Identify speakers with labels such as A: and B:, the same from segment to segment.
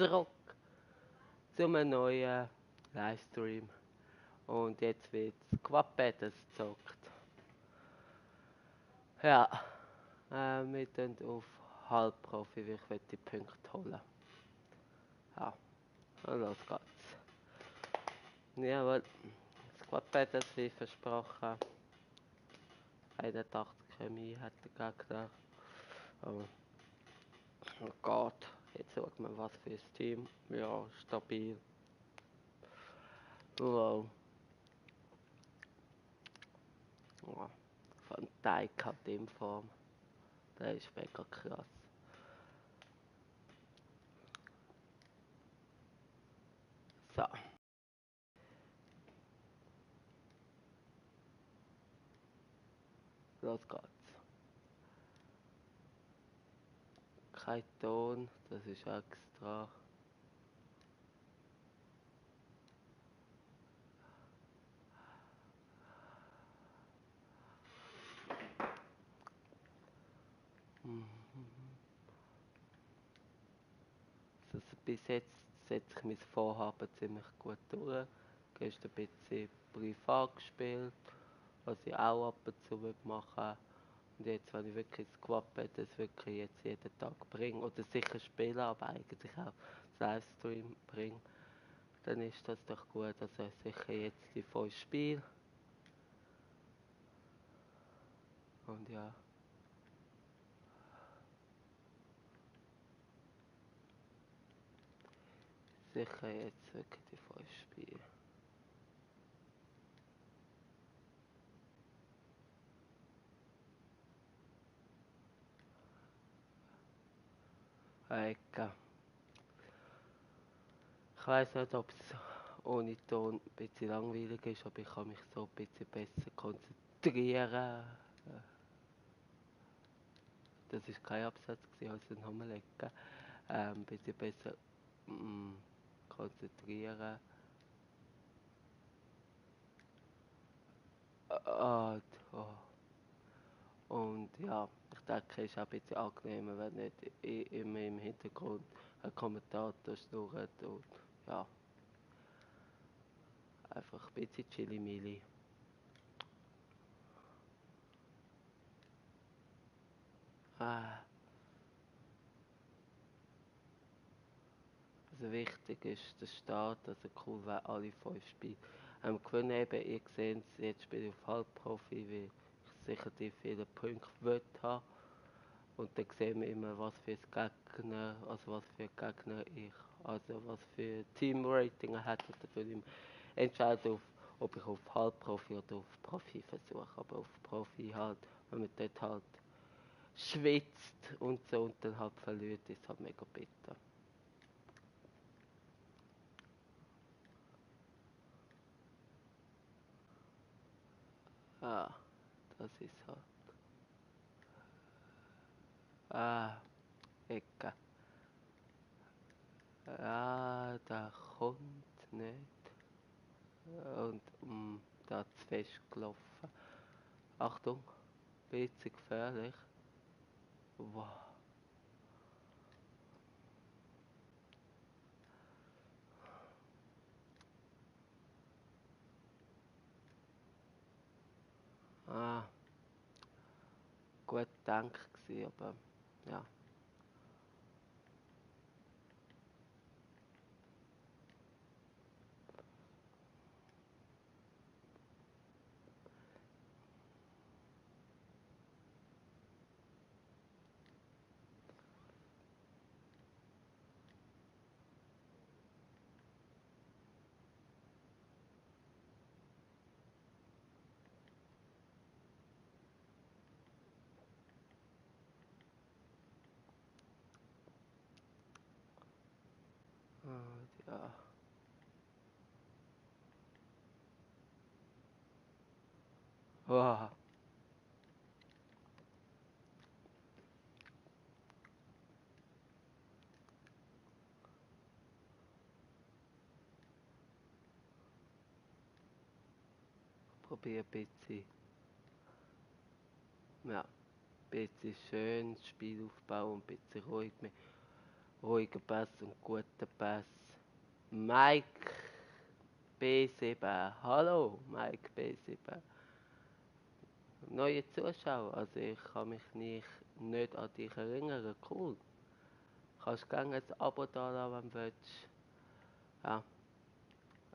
A: zurück zu einem neuen Livestream. Und jetzt wird Quad-Battles gezockt. Ja, wir gehen auf Halbprofi, weil ich will die Punkte holen. Ja, und los geht's. Jawohl, das Quad-Battles wie versprochen. 81 Chemie hat der Gegner. Oh Gott, jetzt schaut man was für ein Team. Ja, stabil. Wow. Oh, Van Dijk hat in Form. Der ist mega krass. So. Los geht's. Kein Ton, das ist extra. Also bis jetzt setze ich mein Vorhaben ziemlich gut durch. Gestern ein bisschen privat gespielt, was ich auch ab und zu machen. Und jetzt, wenn ich wirklich das Quad das wirklich jetzt jeden Tag bringe, oder sicher spielen, aber eigentlich auch das Livestream bringe, dann ist das doch gut. Also sicher jetzt die 5 Spiele. Und ja. Sicher jetzt wirklich die 5 Spiele. Ecke. Ich weiß nicht, ob es ohne Ton ein bisschen langweilig ist, aber ich kann mich so ein bisschen besser konzentrieren. Das ist kein Absatz also nochmal lecken. Ein bisschen besser konzentrieren. Ah, oh. Und ja, ich denke, es ist auch ein bisschen angenehmer, wenn nicht immer im Hintergrund ein Kommentator schnurrt und ja, einfach ein bisschen chili-mili. Ah, also wichtig ist der Start, also cool, wenn alle 5 Spiele gewinnen. Eben, ihr seht es, jetzt spiele ich auf Halbprofi, weil ich sicher die vielen Punkte will haben. Und dann sehen wir immer, was für Gegner, also was für Gegner ich, also was für Teamrating er hat. Und dann würde ich entscheiden, ob ich auf Halbprofi oder auf Profi versuche. Aber auf Profi halt, wenn man dort halt schwitzt und so und dann halt verliert, ist halt mega bitter. Ah, das ist halt. Ah, Ecke. Ah, da kommt nicht. Und da hat es fest gelaufen. Achtung, bisschen gefährlich. Wow. Ah, gut gedacht gewesen, aber ja. Ja. Wow. Probier ein bisschen, ja, ein bisschen schön das Spiel aufbauen und ein bisschen ruhig. ruhiger Pass und guter Pass. Mike B7. Hallo, Mike B7. Neue Zuschauer, also ich kann mich nicht an dich erinnern. Cool. Kannst gerne ein Abo da lassen, wenn du willst. Ja,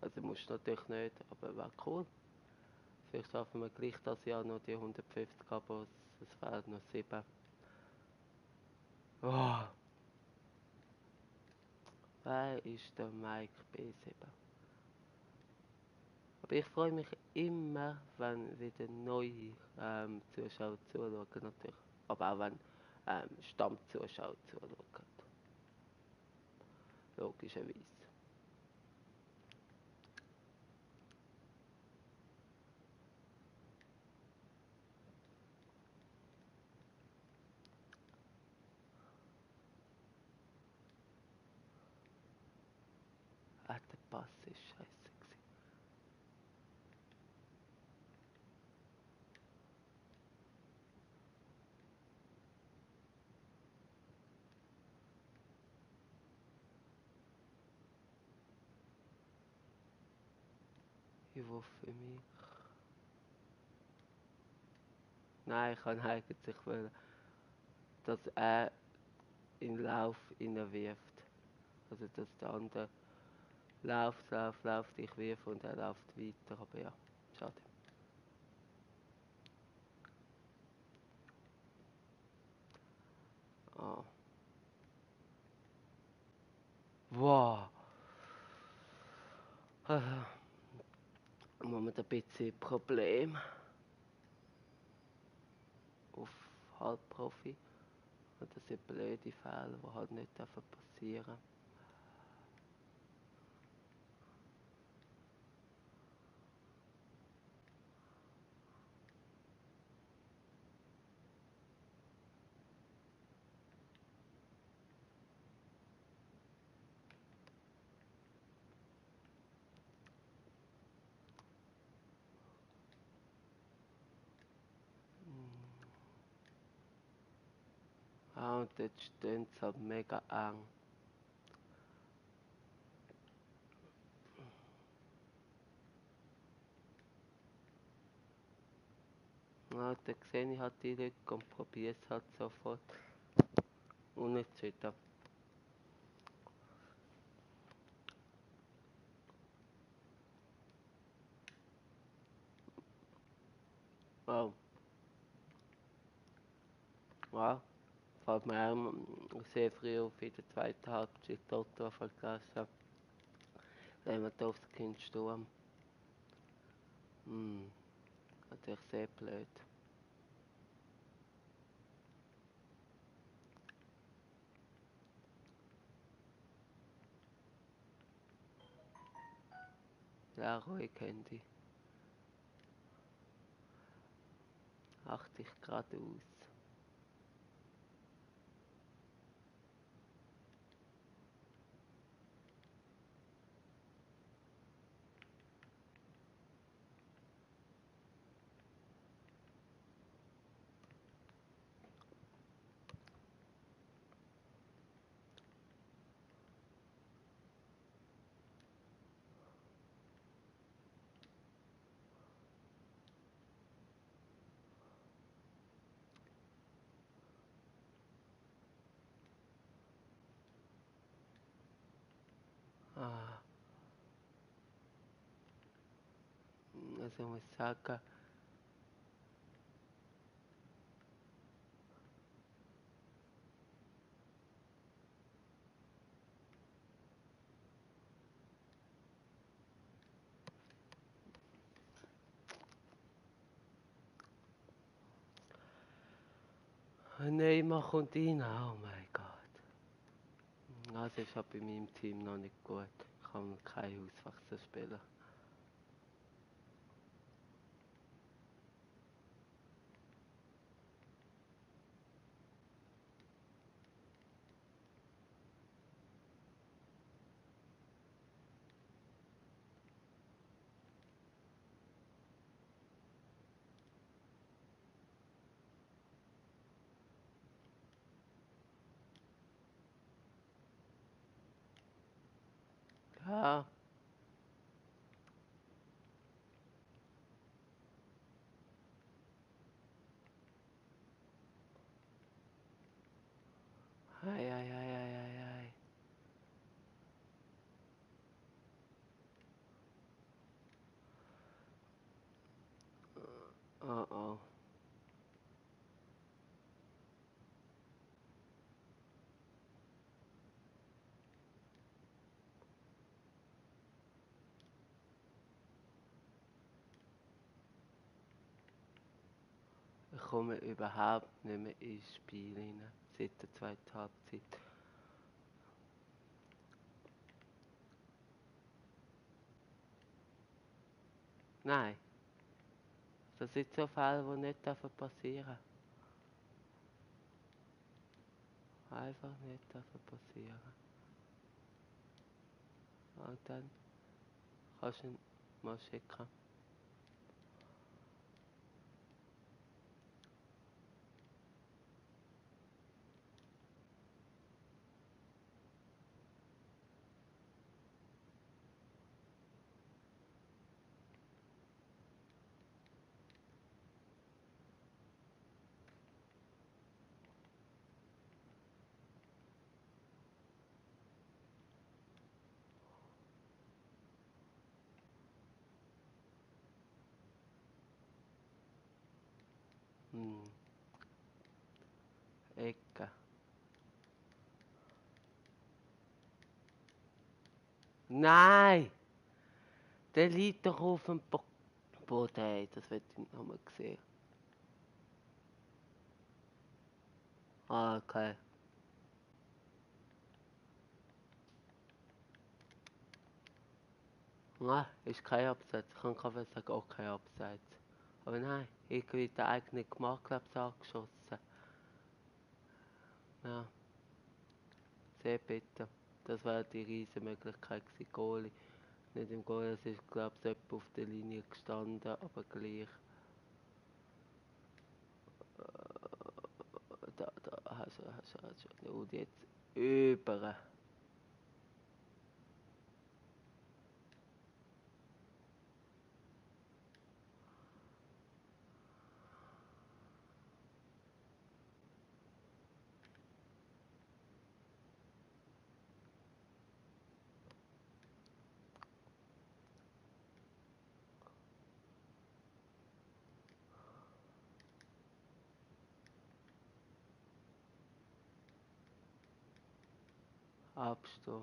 A: also musst du natürlich nicht, aber wäre cool. Vielleicht schaffen wir gleich das Jahr noch die 150 Abos. Es fehlen noch 7. Oh, wer ist der Mike B7? Aber ich freue mich immer, wenn wieder neue Zuschauer zuschauen, natürlich. Aber auch wenn Stammzuschauer zuschauen. Logischerweise. Ah, der Pass ist scheiße gewesen. Ich will für mich. Nein, ich kann eigentlich wollen, dass er in den Lauf wirft. Also dass der andere läuft, ich wirf und er läuft weiter. Aber ja, schade. Ah. Wow. Moment, ein bisschen Problem auf Halbprofi. Und das sind blöde Fälle, die halt nicht passieren dürfen. Ah, und jetzt stehen sie halt mega eng. Ja, dann sehe ich halt die Lücke und probiere es halt sofort. Unentschieden. Wow. Wow. Fällt mir auch sehr früh auf in der zweiten Halbzeit Toto vergessen. Wenn wir da aufs Kind Sturm. Natürlich sehr blöd. Ja, ruhig Handy. Achte ich geradeaus. Ah, also ich muss sagen, Neymar kommt rein, oh mein Gott. Also ist halt bei meinem Team noch nicht gut. Ich kann kein Hauswechsel spielen. Oh oh. Ich komme überhaupt nicht mehr ins Spiel rein, seit der zweiten Halbzeit. Nein, das sind so Fälle, die nicht passieren dürfen. Einfach nicht passieren. Und dann kannst du ihn mal schicken. Hm. Ecke. Nein! Der liegt doch auf dem Boden. Hey, das wird ich nochmal sehen. Ah, okay. Nein, ist kein Abseits. Ich kann gerade sagen, auch kein Abseits. Aber nein, irgendwie der eigene Marktplatz angeschossen. Ja, sehr bitter. Das wäre die riesige Möglichkeit gewesen, Goalie. Nicht im Goal, es ist glaube ich jemand auf der Linie gestanden, aber gleich. Da, hast du. Und jetzt über. Abstoß.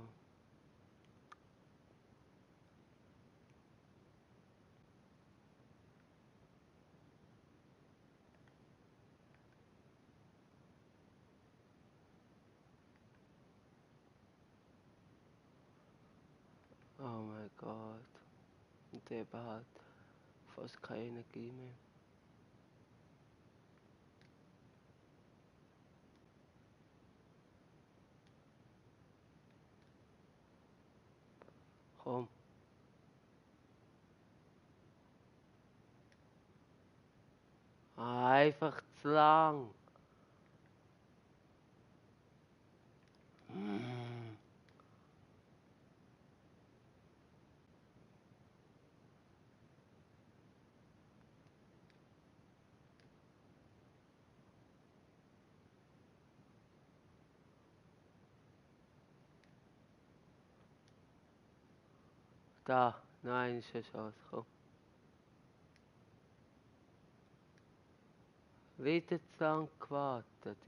A: Oh mein Gott. Und der hat fast keine Energie mehr. Komm. Einfach zu lang. Mm. Da, nein, ist eine Chance. Komm. Wieder zu lang gewartet.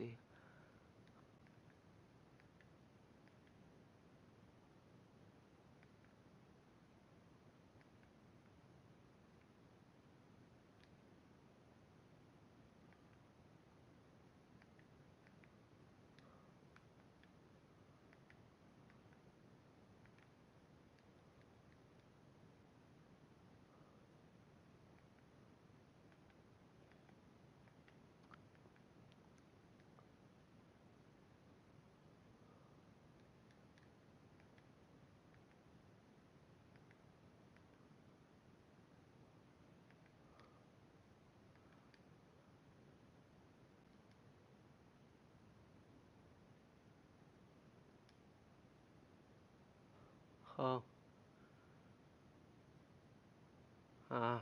A: Komm. Ah,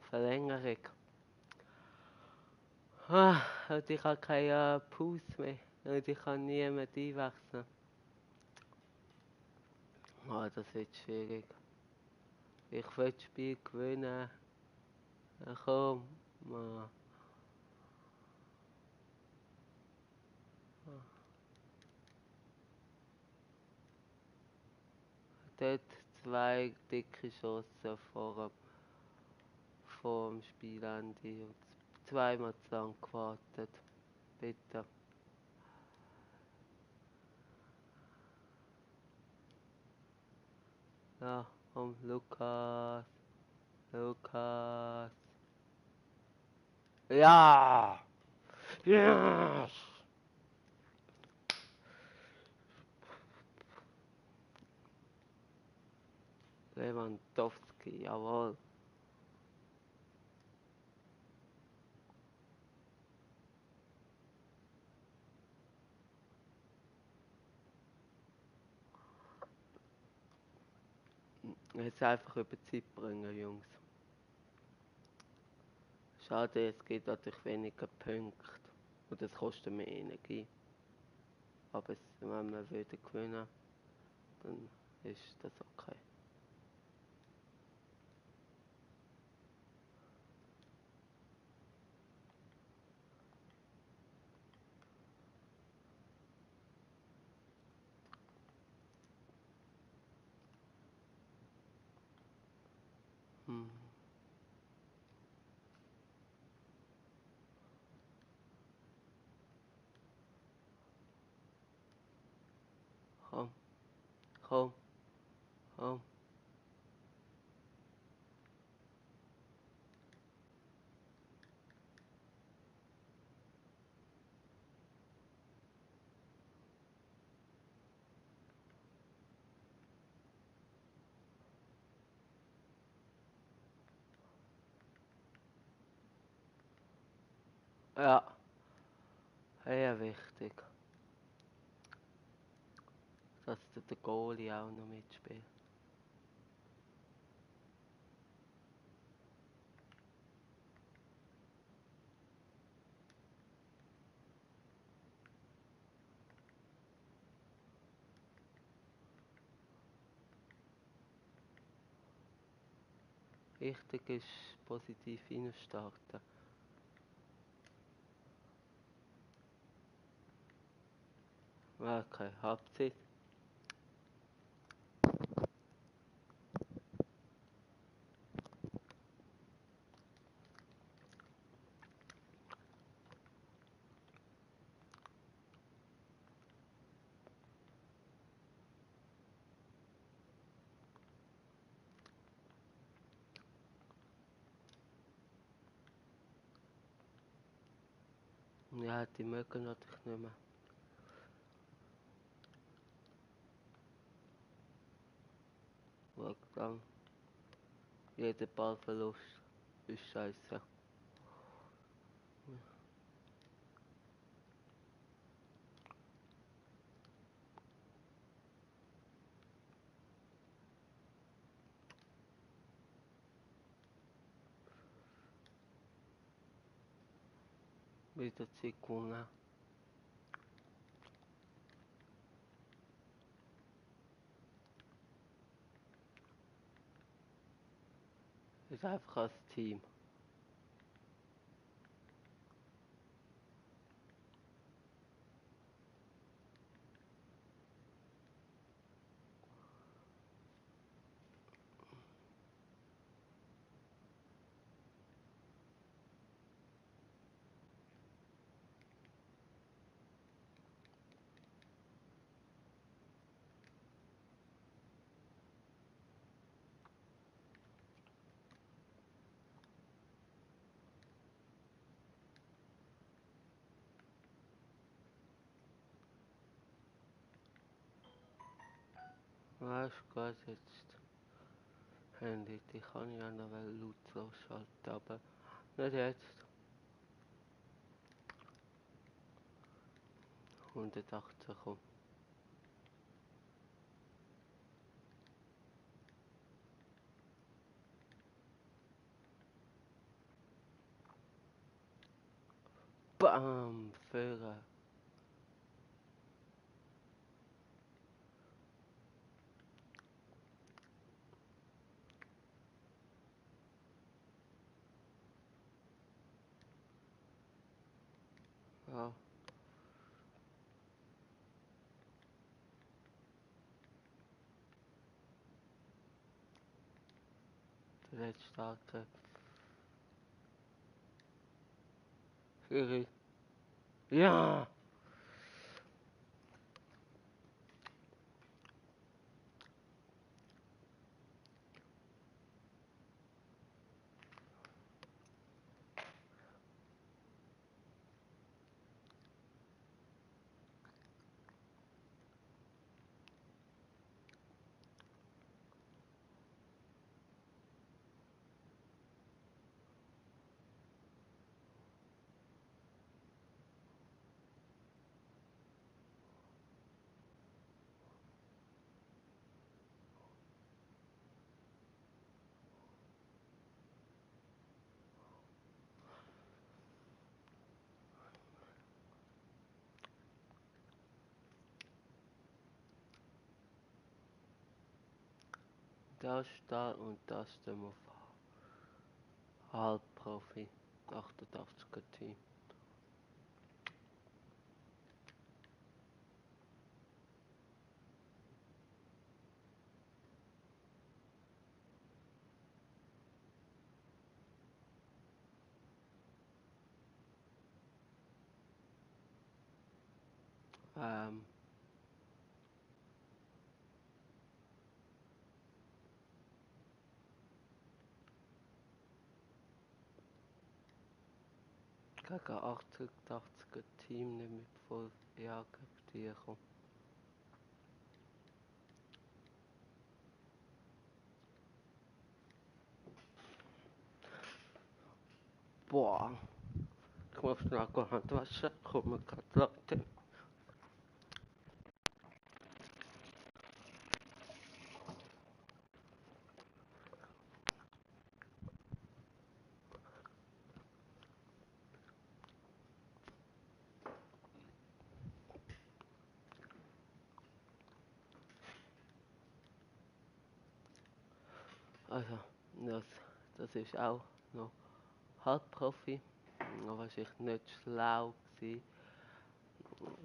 A: Verlängerung. Ah, und ich habe keine Pause mehr. Und ich kann niemand einwechseln. Ah, das wird schwierig. Ich will das Spiel gewinnen. Ja, komm, Mann. Dort zwei dicke Chancen vor dem Spielende und zweimal zu lang gewartet. Bitte. Ja, komm, Lukas. Lukas. Ja! Yes! Lewandowski, jawohl. Jetzt einfach über die Zeit bringen, Jungs. Schade, es gibt natürlich weniger Punkte. Und das kostet mehr Energie. Aber wenn wir würden gewinnen, dann ist das okay. Hm. Komm, komm, komm. Ja, sehr wichtig, dass der Goalie auch noch mitspielt. Wichtig ist positiv reinstarten. Okay, Halbzeit. Ja, die mögen natürlich nicht mehr. Schau dann, jeder Ballverlust ist scheiße. Wieder Zeit gewonnen. Ist einfach als Team. Ja, ist gut jetzt. Handy, die kann ich ja noch lautlos schalten, aber nicht jetzt. 118 kommt. Bam! Führer. recht starke Serie. Ja! Das da und das dann auf Halbprofi. 88er Team. Ähm, gegen 88er Team nicht mit voll ja gegen die kommen. Boah, ich muss schnell Hand waschen, kommen gerade Leute. Also, das, das ist auch noch Halbprofi. Aber es ist nicht schlau gewesen,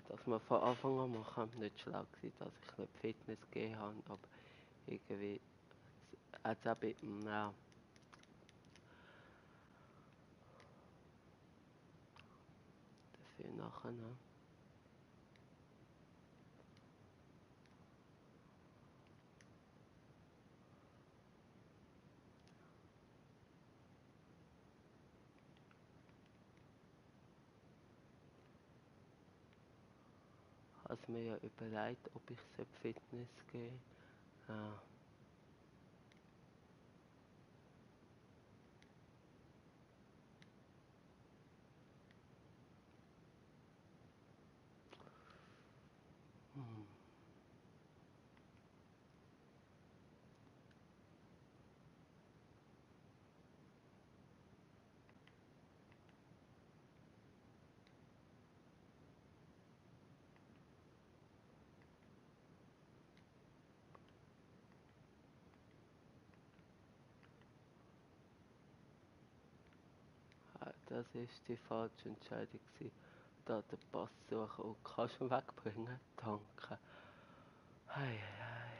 A: dass wir von Anfang an machen. Nicht schlau gewesen, dass ich nicht Fitness gegeben habe, aber irgendwie hat es auch ja, dafür nachher noch. Habe mir ja überlegt, ob ich Fitness gehe. Ja. Hm. Das ist die falsche Entscheidung gewesen. Da den Pass suchen und kannst ihn wegbringen. Danke. Hei, hei, hei.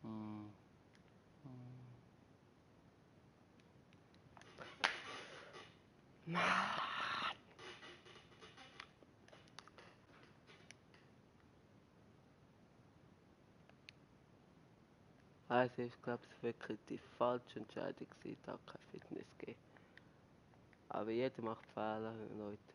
A: Hm. Hm. Also ich glaube, es wirklich die falsche Entscheidung gewesen, da kein Fitness geben. Aber jeder macht Fehler, Leute.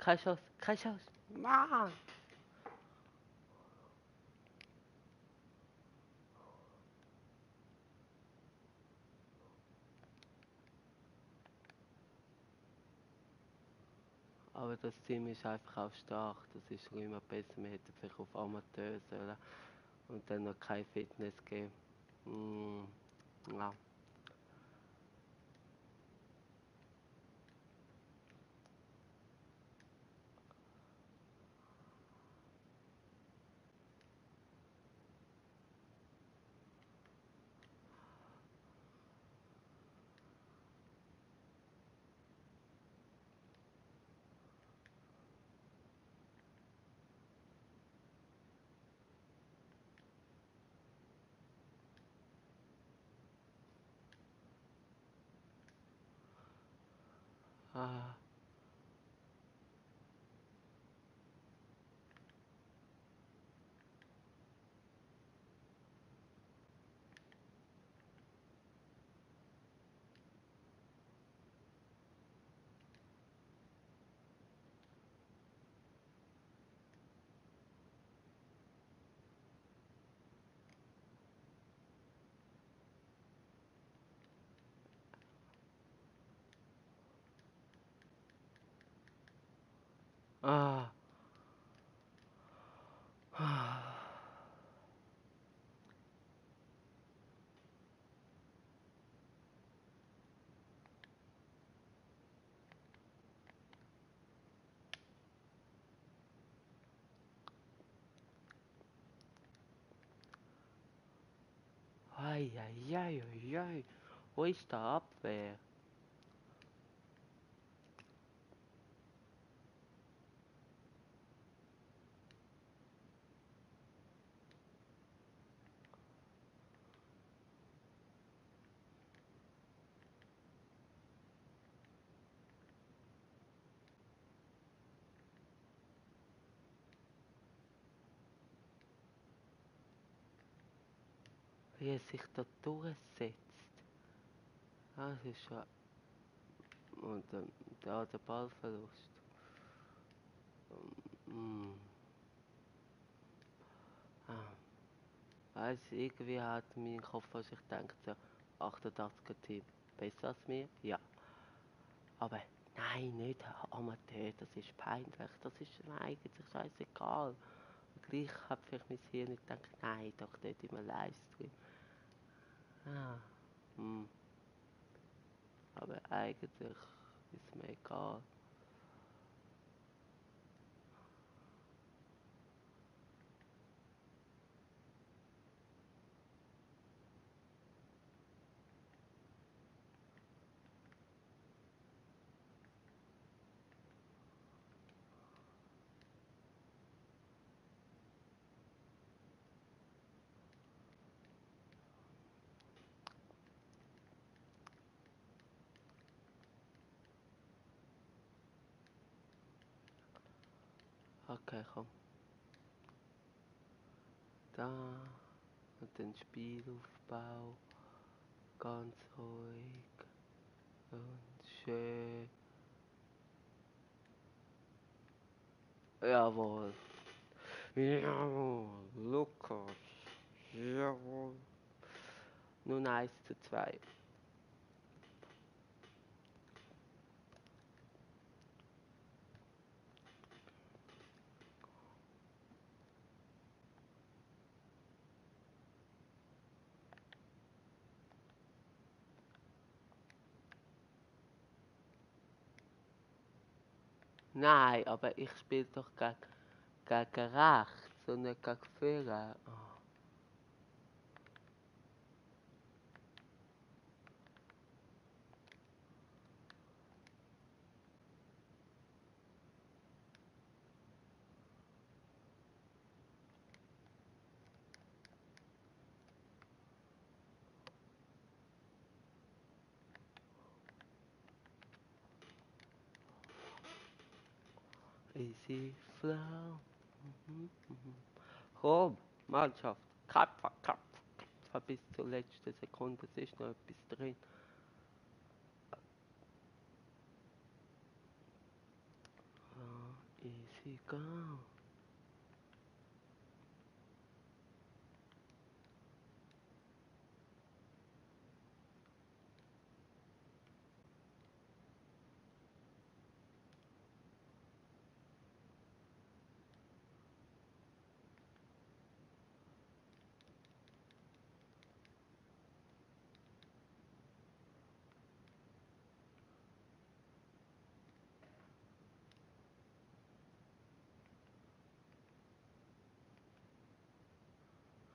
A: Keine Chance, keine Chance. Mann! Aber das Team ist einfach auch stark. Das ist schon immer besser. Wir hätten vielleicht auf Amateur sollen und dann noch keine Fitness geben. Ja. Ah. Ah. Ah. Ei, ei, ei, ei, ei. Wo ist der Abwehr? Wie er sich da durchsetzt. Ah, das ist schon... Und da der Ballverlust. Mm. Ah. Weißt du, irgendwie hat mein Kopf, was ich denke, so 88er Team. Besser als mir? Ja. Aber nein, nicht Amateur, das ist peinlich. Das ist eigentlich scheißegal. Gleich hat vielleicht mein Hirn nicht gedacht, nein, doch nicht im Livestream. Ah. Hm. Aber eigentlich ist mir egal. Okay, komm. Da. Und den Spielaufbau. Ganz ruhig. Und schön. Jawohl. Jawohl. Lukas. Jawohl. Nun 1:2. Nein, aber ich spiele doch gegen rechts und nicht gegen vorne. Oh. Easy flow. Komm, Mannschaft. Kappa, Kappa. Bis zur letzten Sekunde, es ist noch etwas drin. easy go.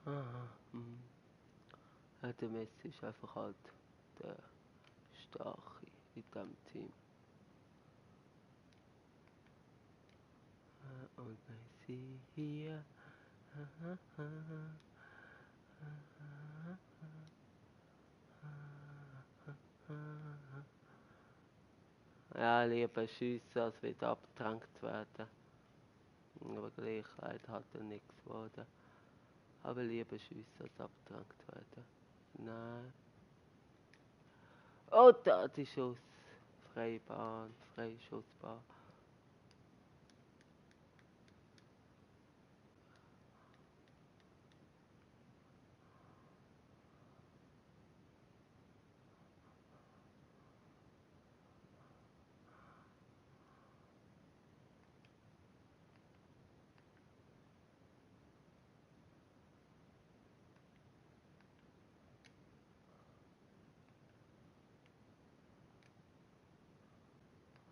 A: Aha, ja, der Messi ist einfach halt der Starke in diesem Team. Und I see hier. Ja, lieber schiessen, als wieder abgedrängt werden. Aber gleich leider hat er nichts geworden. Aber lieber schiessen, als abgedrängt werden. Nein. Oh, da die Schuss. Freibahn, Freischussbahn.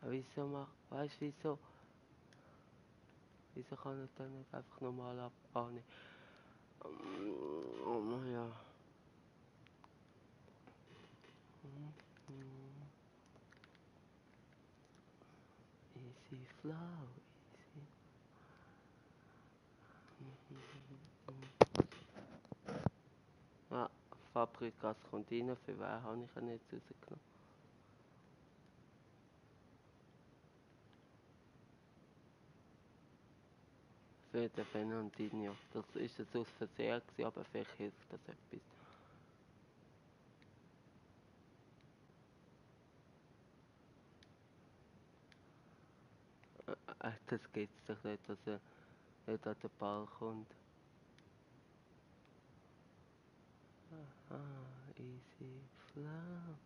A: Aber wieso weißt du wieso? Wieso kann ich dann nicht einfach normal abbauen? Oh, ja. Easy flow, easy. Ja, Fabrikas kommt rein, für wen habe ich ihn jetzt rausgenommen? Für den Fernandinho. Das ist jetzt aus Versehen gewesen, aber vielleicht hilft das etwas. Das geht's doch nicht, dass er nicht an den Ball kommt. Easy flow.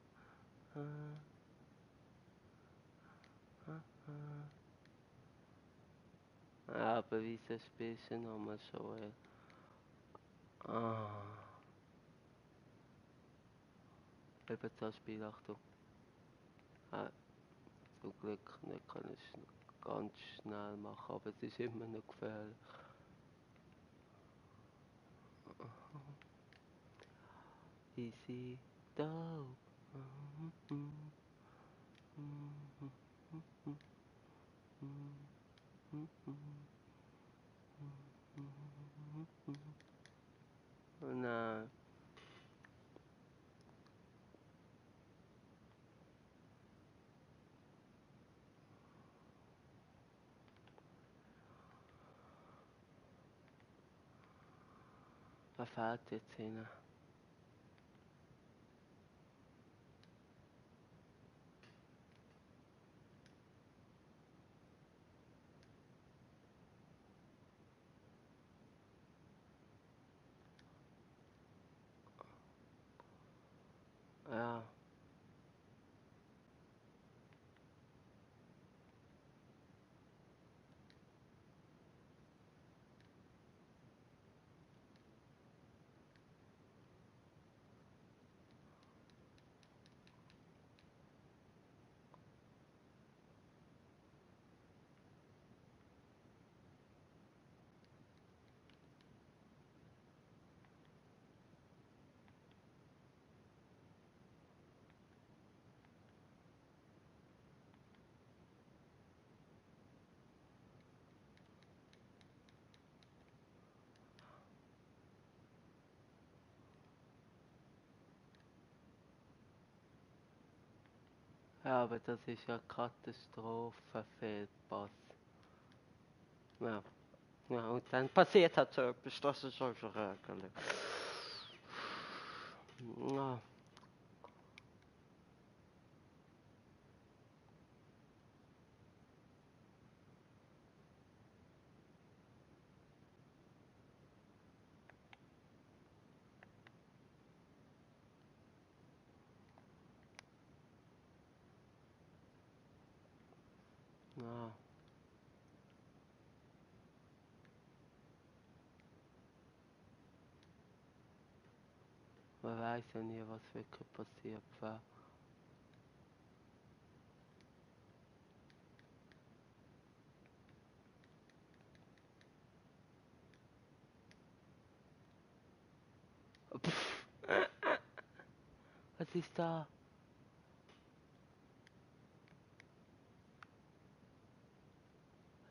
A: Ja, aber wieso spielst du nochmal Joel? Eben das Spiel, Achtung. Zum Glück nicht kann ich ganz schnell machen, aber es ist immer noch gefährlich. Easy dope. Nein. Was fehlt jetzt hin? Ja. Ja, aber das ist ja Katastrophenfehlpass. Ja. Ja, und dann passiert halt so etwas, das ist einfach ärgerlich. Ja. Ah, man weiß ja nie, was wirklich passiert wäre. Was ist da?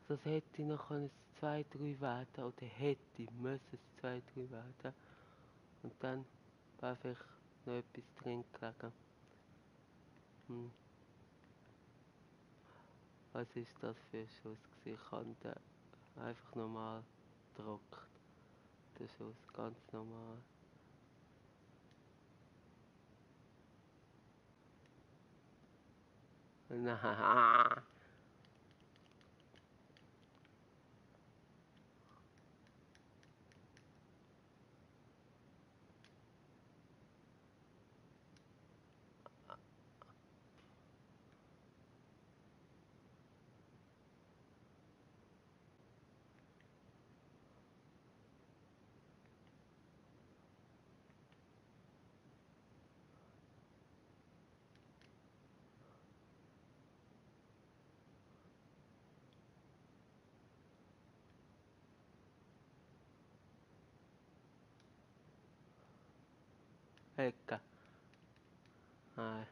A: Das hätte noch ein 2-3 werden oder hätte müssen es 2-3 werden. Und dann war vielleicht noch etwas drin gelegen. Hm. Was ist das für ein Schuss gewesen? Ich habe den einfach normal gedruckt. Der Schuss, ganz normal. Nein. Ecke. Nein.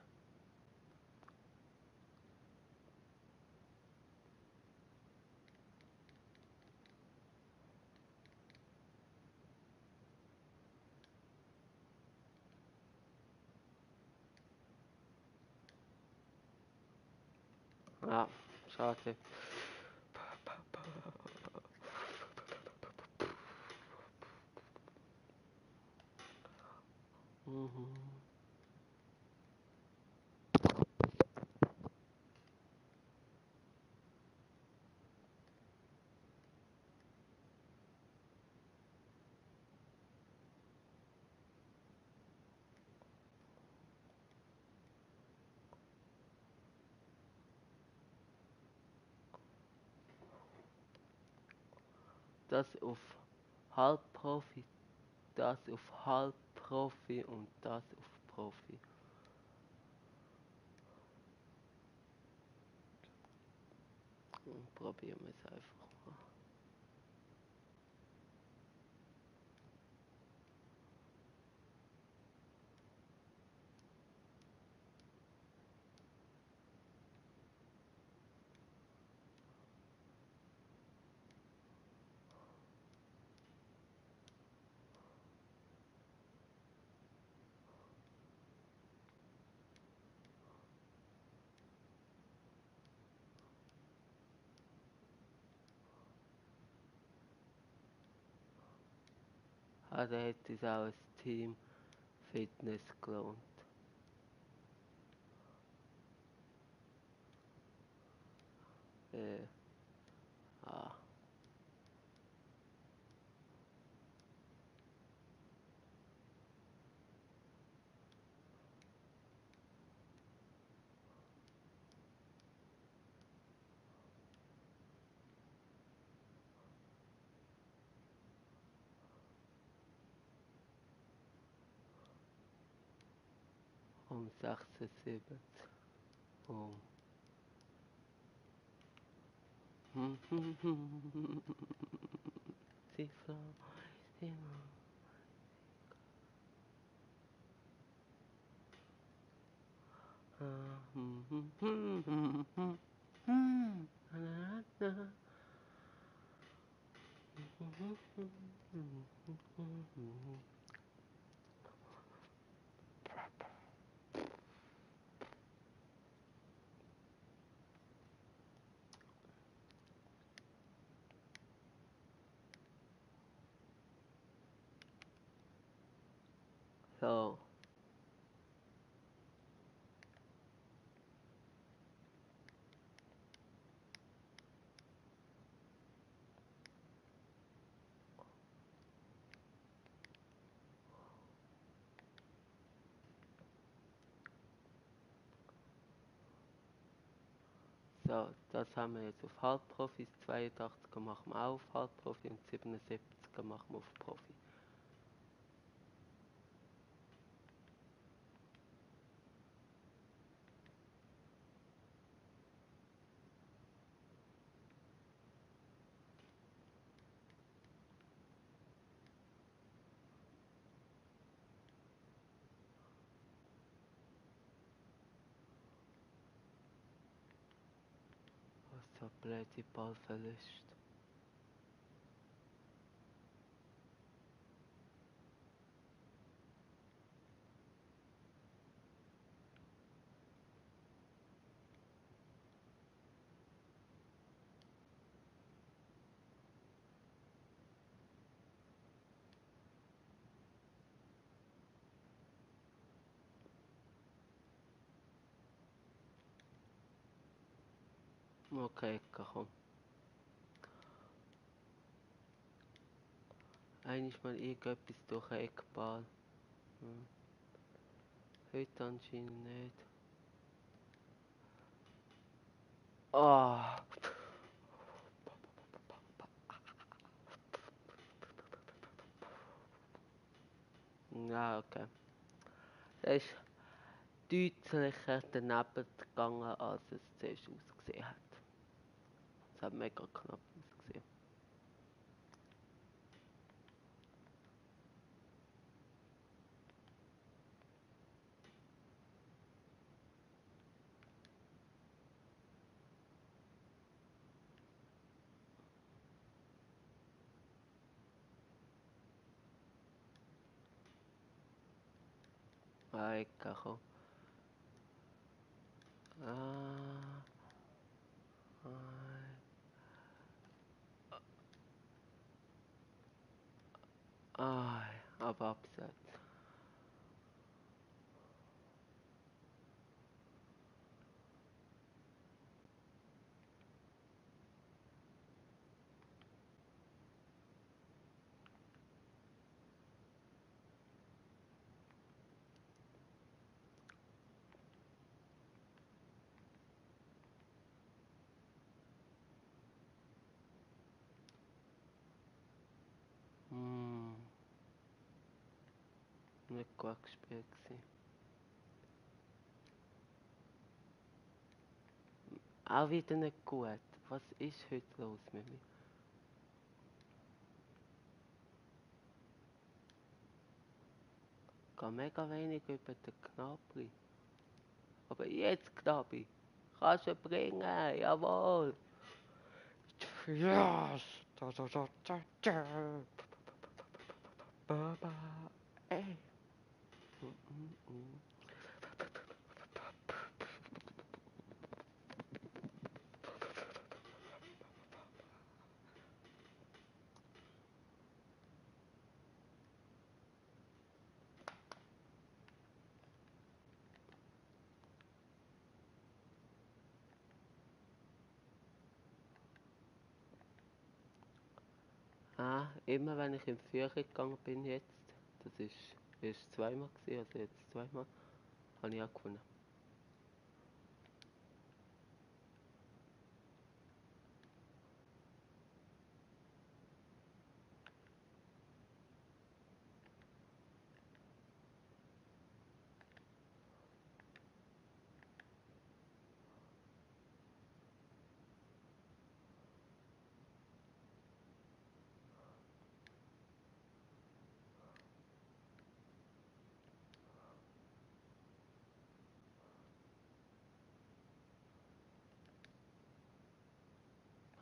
A: Ja, schade. Mhm. Das auf Halbprofi, das auf Halbprofi und das auf Profi. Und probieren wir es einfach mal. Da hätte es auch ein Team Fitness gelohnt. Äh, ah. Um 76. Um. Sie flow, sie So, So, das haben wir jetzt auf Halbprofi, 82er machen wir auch auf Halbprofi und 77er machen wir auf Profi. Was so blöde Ballverlust. Okay, komm. Eigentlich mal irgendetwas durch den Eckball. Hm. Heute anscheinend nicht. Oh. Ja, okay. Das ist deutlicher daneben gegangen, als es zuerst ausgesehen hat. Es hat mega knapp ausgesehen. Ah, Ecke, komm. Ah. Ah, aber abseits. Hm, nicht gut gespielt gewesen. Auch wieder nicht gut. Was ist heute los mit mir? Geht mega wenig über den Knabri. Aber jetzt, Knabi, kannst du bringen, jawohl. Yes! Da, da, da, da, da. Baba, ey. Mm. Ah, immer wenn ich in Führung gegangen bin jetzt, das ist erst zweimal gewesen, also jetzt zweimal, habe ich auch gewonnen.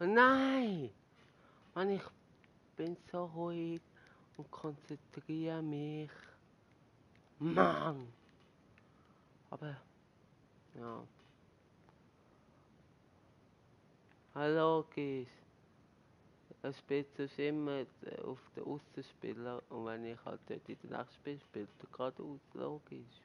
A: Oh nein! Mann, ich bin so ruhig und konzentriere mich. Mann! Aber, ja. Logisch. Er spielt sonst immer auf den Aussenspieler und wenn ich halt dort in der nächsten spiele, spielt er geradeaus, logisch.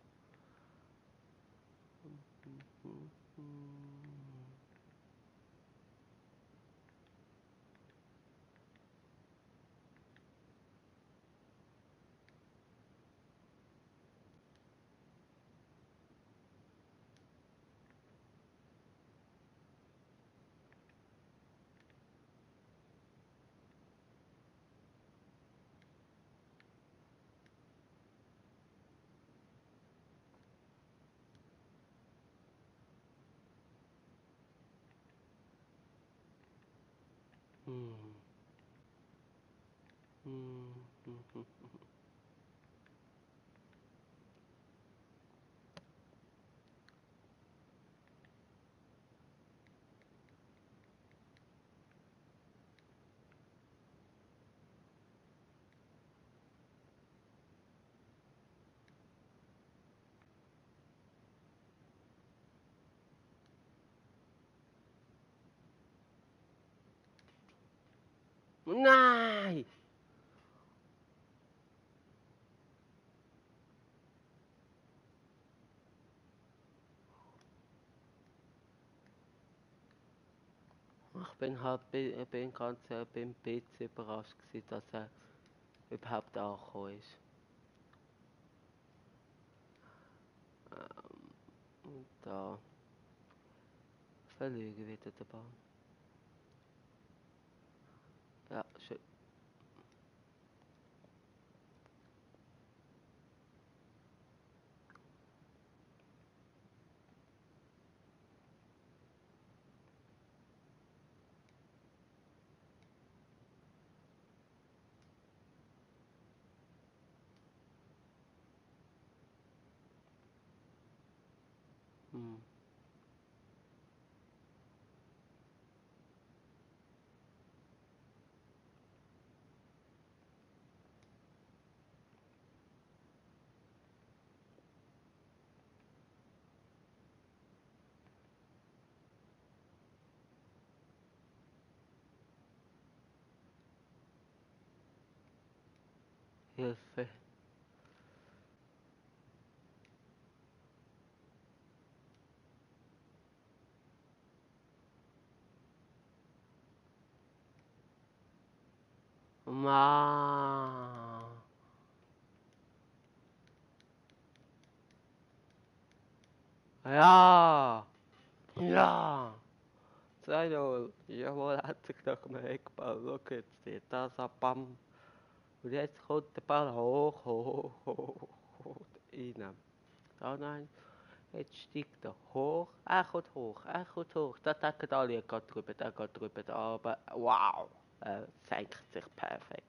A: Hmm. Hmm. Hmm. Nein! Ich bin halt bin ganz beim PC überrascht gewesen, dass er überhaupt angekommen ist. Und da verliere ich wieder den Ball. Ja, schön. Hm. Hilfe. Ma. Ja! Ja! 2-0. Jawohl, hat sich nach dem Eckball. Schau jetzt, steht das ab, bam. Und jetzt kommt der Ball hoch, hoch, hoch, hoch, rein. Da nein, jetzt steigt er hoch, er kommt hoch. Da denken alle, er geht drüber, aber wow, er senkt sich perfekt.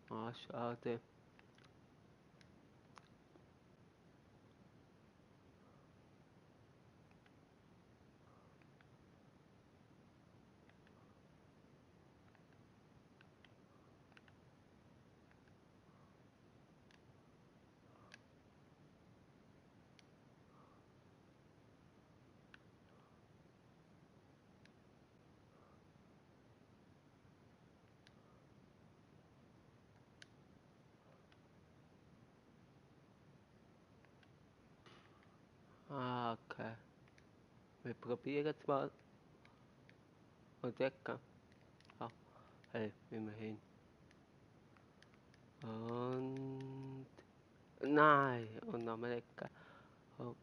A: Ah, schade. Ah, okay. Wir probieren es mal. Und Ecke. Ah, hey, immerhin. Und... Nein, und nochmal Ecke. Oh,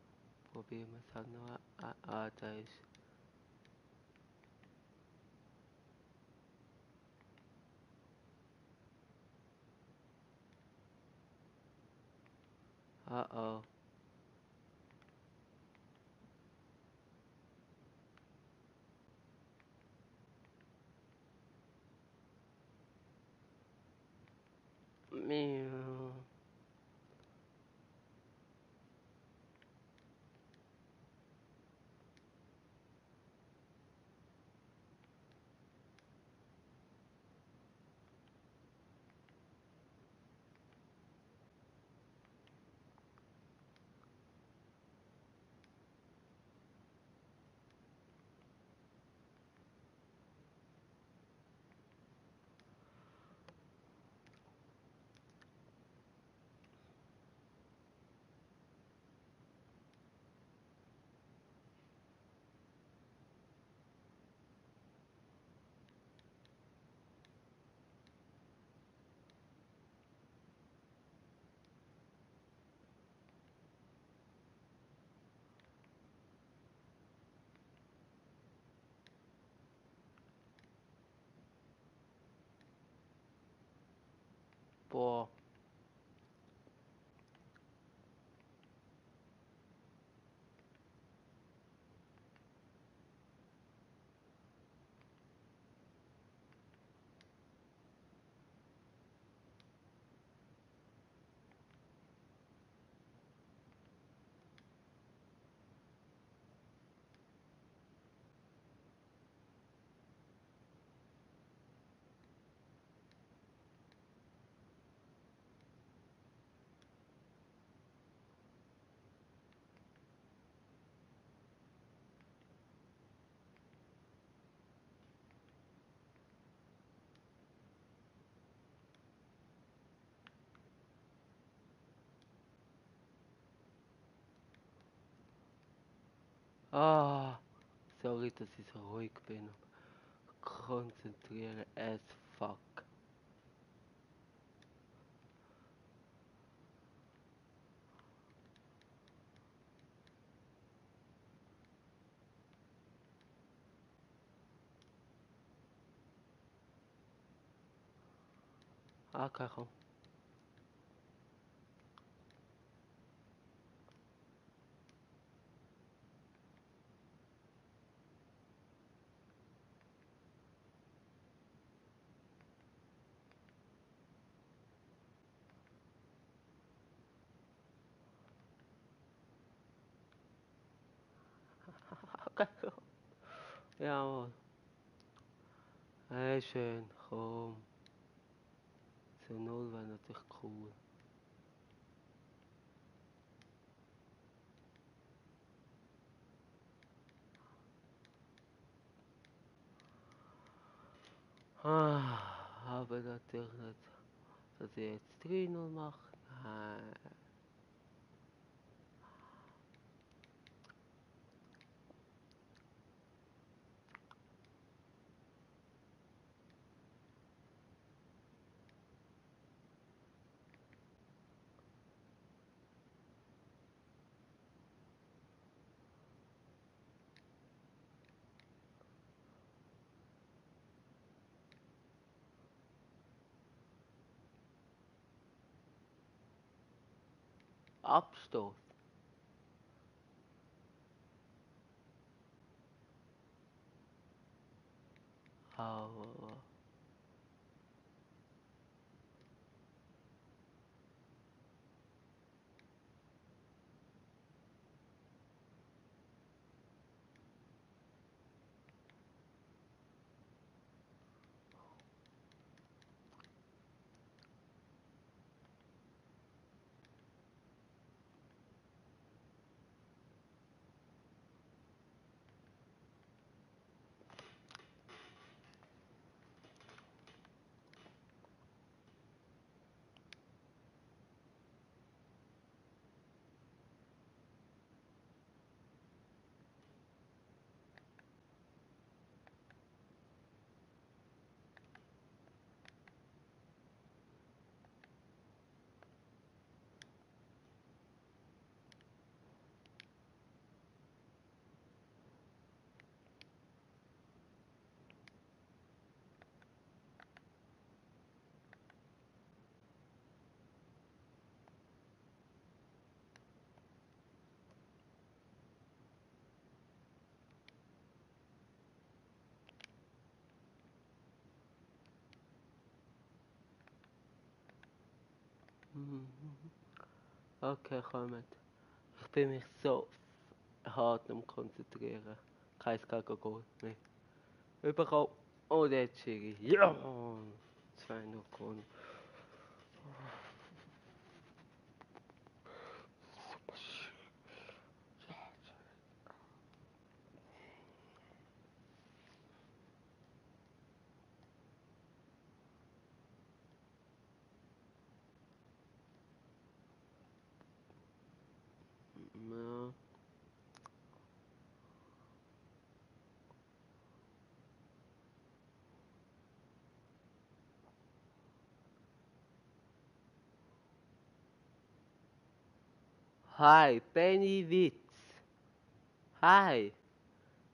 A: probieren wir es halt noch. Da ist... Oh. Miau. Boah. Ah, sorry, dass ich so ruhig bin. Konzentriere as fuck. Okay, komm. Okay, komm. Ja, hey, schön, komm. Zu null wäre natürlich cool. Ah, aber natürlich nicht, dass ich jetzt 3-0 mache. Nein. Abstoß. Aber. Okay, kommt. Ich bin mich so hart am Konzentrieren. Kein Gagagol mehr. Überall. Oh, der Chiri. Ja! 2-0 gewonnen. Ja. Hi, Benny Witz. Hi.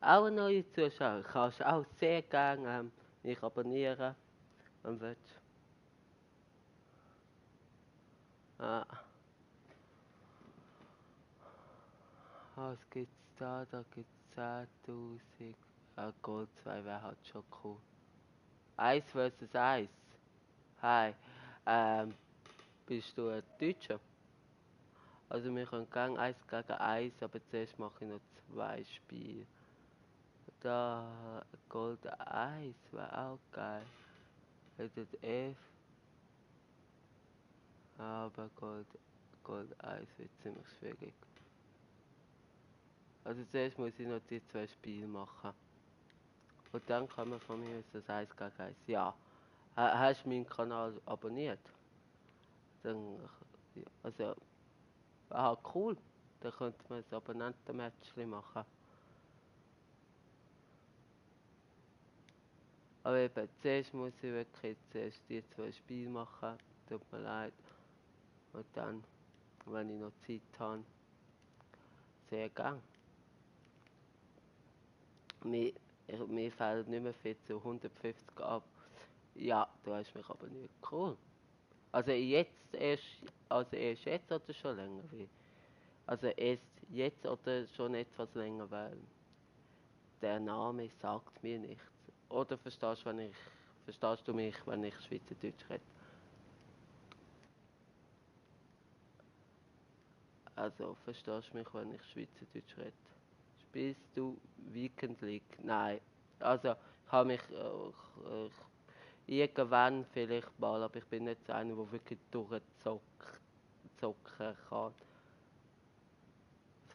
A: Auch neue Zuschauer. Kannst auch sehr gerne mich abonnieren. Und willst. Ah, was gibt's da? Da gibt's 10.000. Ah, Gold 2 wäre halt schon cool. Eins versus Eins. Hi. Ähm, bist du ein Deutscher? Also wir können gerne 1 gegen 1, aber zuerst mache ich noch 2 Spiele. Da Gold 1 wäre auch geil. Hättet F, aber Gold 1 wird ziemlich schwierig. Also zuerst muss ich noch die 2 Spiele machen. Und dann kann man von mir aus das 1 gegen 1. Ja. Hast du meinen Kanal abonniert? Dann, ja, also, cool. Dann könnte man ein Abonnenten-Match machen. Aber eben, zuerst muss ich wirklich zuerst die 2 Spiele machen. Tut mir leid. Und dann, wenn ich noch Zeit habe, sehr gern. Mir fehlt nicht mehr viel zu 150 ab. Ja, du hast mich aber nicht cool. Also erst jetzt oder schon länger? Also erst jetzt oder schon etwas länger, weil der Name sagt mir nichts. Oder verstehst du mich, wenn ich Schweizerdeutsch rede? Also verstehst du mich, wenn ich Schweizerdeutsch rede? Spielst du Weekend League? Nein. Also ich habe mich irgendwann vielleicht mal, aber ich bin nicht so einer, der wirklich durchzocken kann.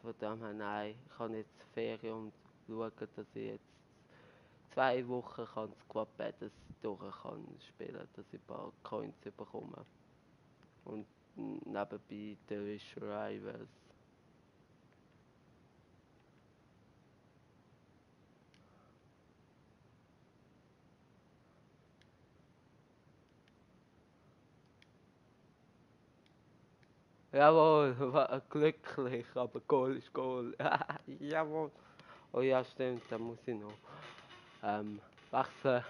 A: Von dem her, nein, ich habe jetzt Ferien und schaue, dass ich jetzt 2 Wochen kann Squad Battles durch kann spielen, dass ich ein paar Coins bekomme. Und nebenbei Delish Rivals. Jawohl, glücklich, aber Goal ist Goal. Jawohl. Oh ja, stimmt, da muss ich noch wechseln.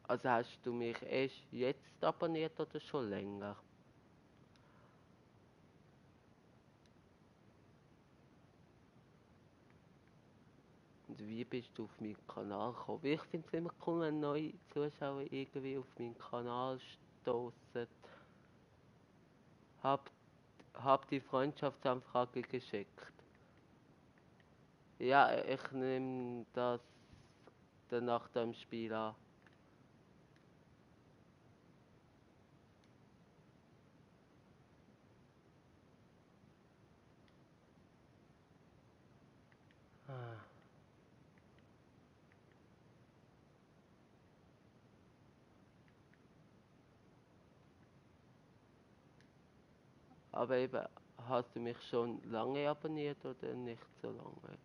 A: Also hast du mich erst jetzt abonniert oder schon länger? Und wie bist du auf meinen Kanal gekommen? Weil ich finde es immer cool, wenn neue Zuschauer irgendwie auf meinen Kanal stoßen. Hab, hab die Freundschaftsanfrage geschickt. Ja, ich nehme das dann nach dem Spiel an. Ah. Aber eben, hast du mich schon lange abonniert oder nicht so lange?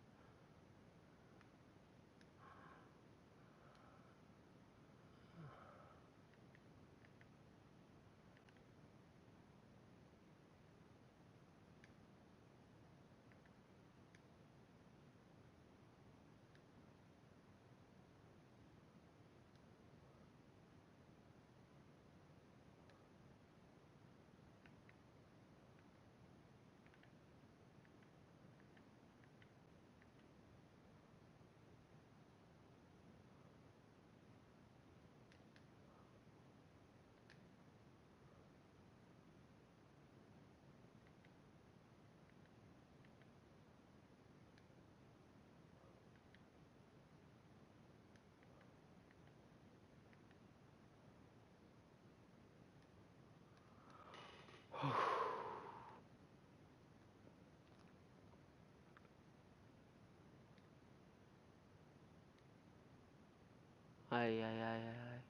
A: Ei, ei, ei, ei, ei.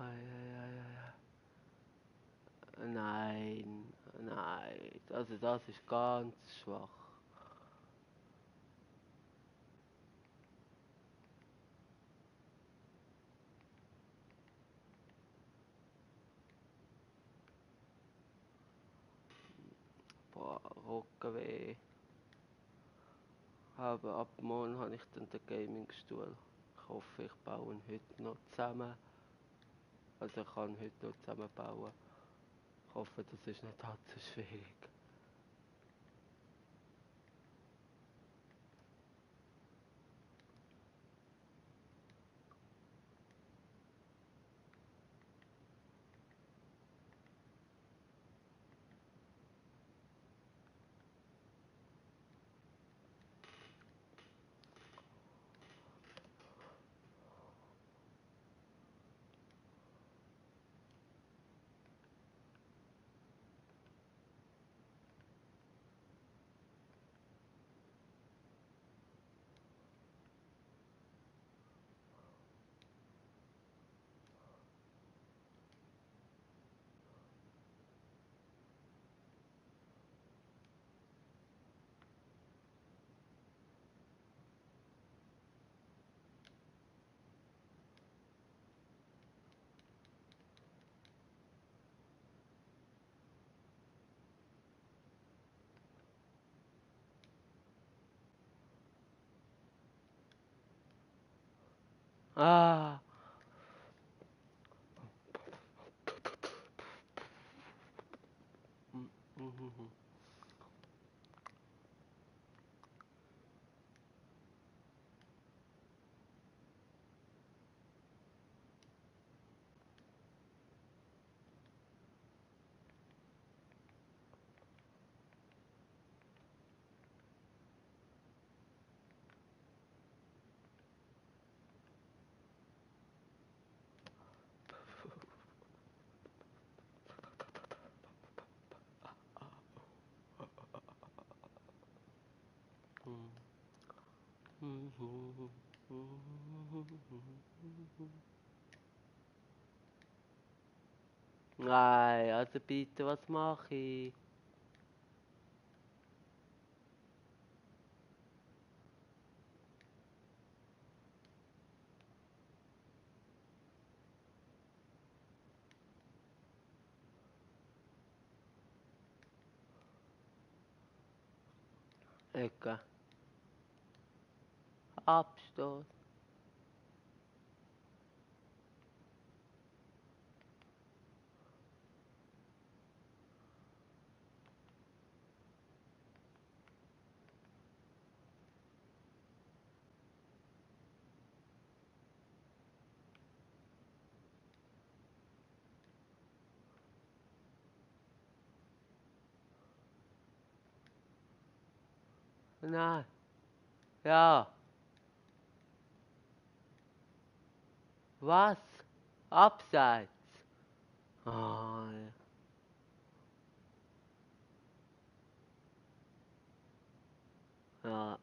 A: Ei, ei, ei, ei. Nein, nein, also das ist ganz schwach. Boah, Rückenweh. Aber ab morgen habe ich dann den Gaming-Stuhl. Ich hoffe, ich baue ihn heute noch zusammen. Also ich kann heute noch zusammenbauen. Ich hoffe, das ist nicht allzu schwierig. Ah! Mhm, mhm. Nein, also bitte, was mache ich? Ecke. Abstoß. Nein. Ja. Was? Abseits. Ah, ja.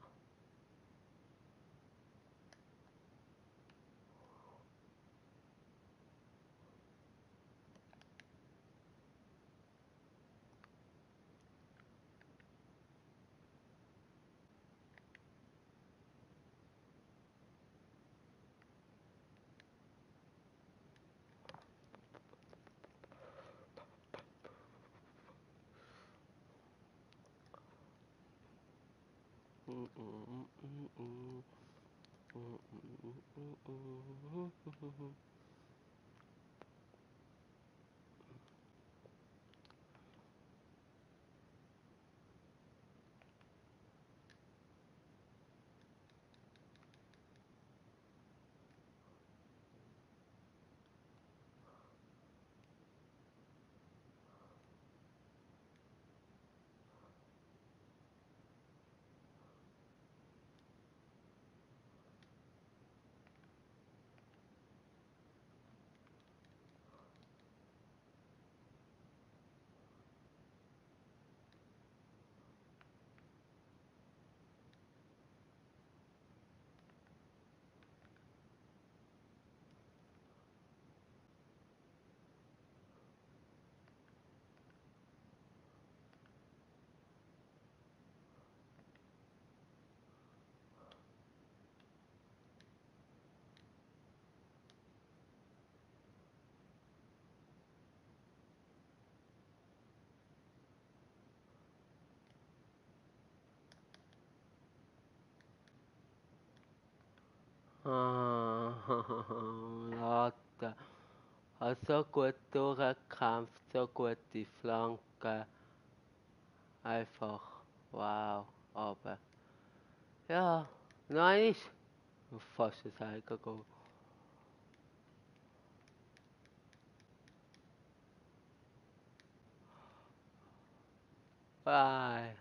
A: Ah, Lotte. Hat so gut durchgekämpft, so gute Flanken. Einfach, wow. Aber, ja, nein, ist fast ein Eigengoal. Bye.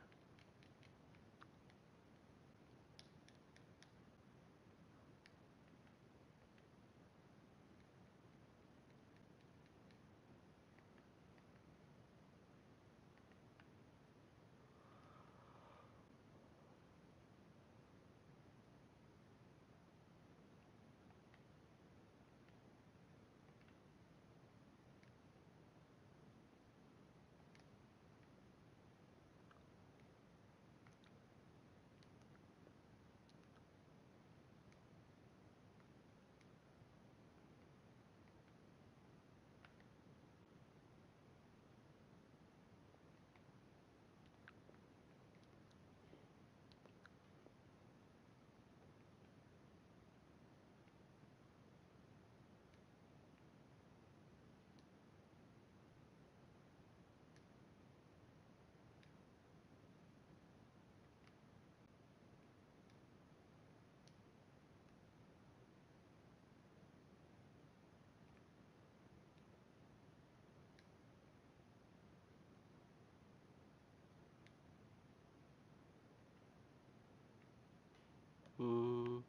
A: Mm,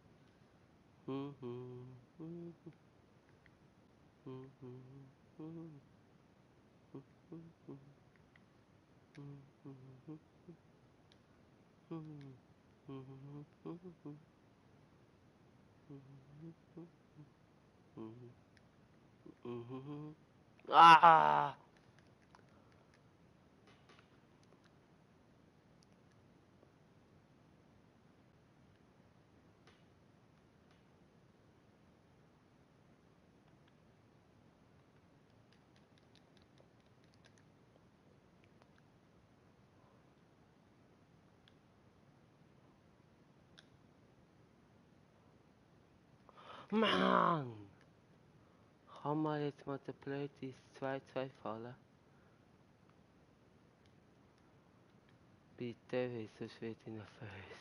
A: mm, mm, mm, mm, mm, Ah! Mann! Kann man jetzt mal der blöd ins 2-2 fallen? Bitte, weil sonst wird ich nervös.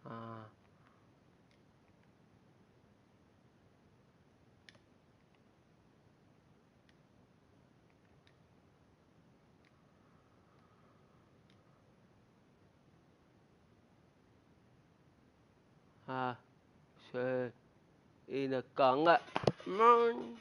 A: Ah, ah, schön. Reingegangen. Mann!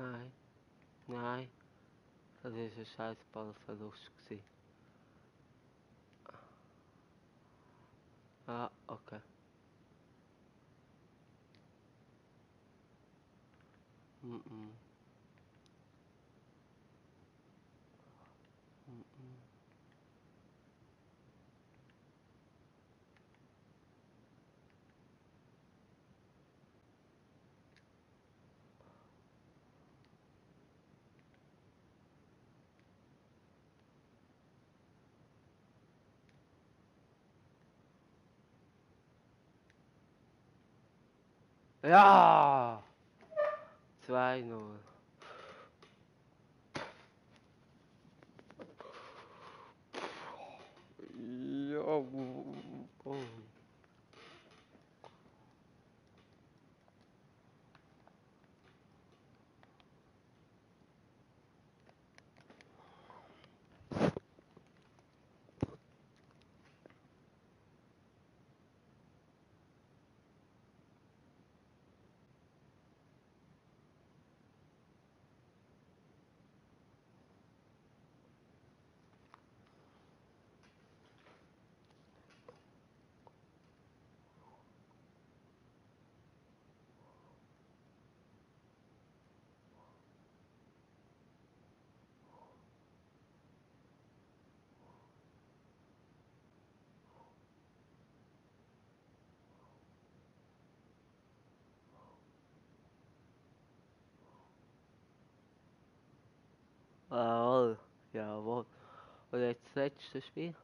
A: Nein, nein. Das war ein scheiß Ballverlust gewesen. Ah, okay. Mm -mm. Ja! 2-0. Ja, oh. Jawohl, jawohl. Und jetzt das letzte Spiel.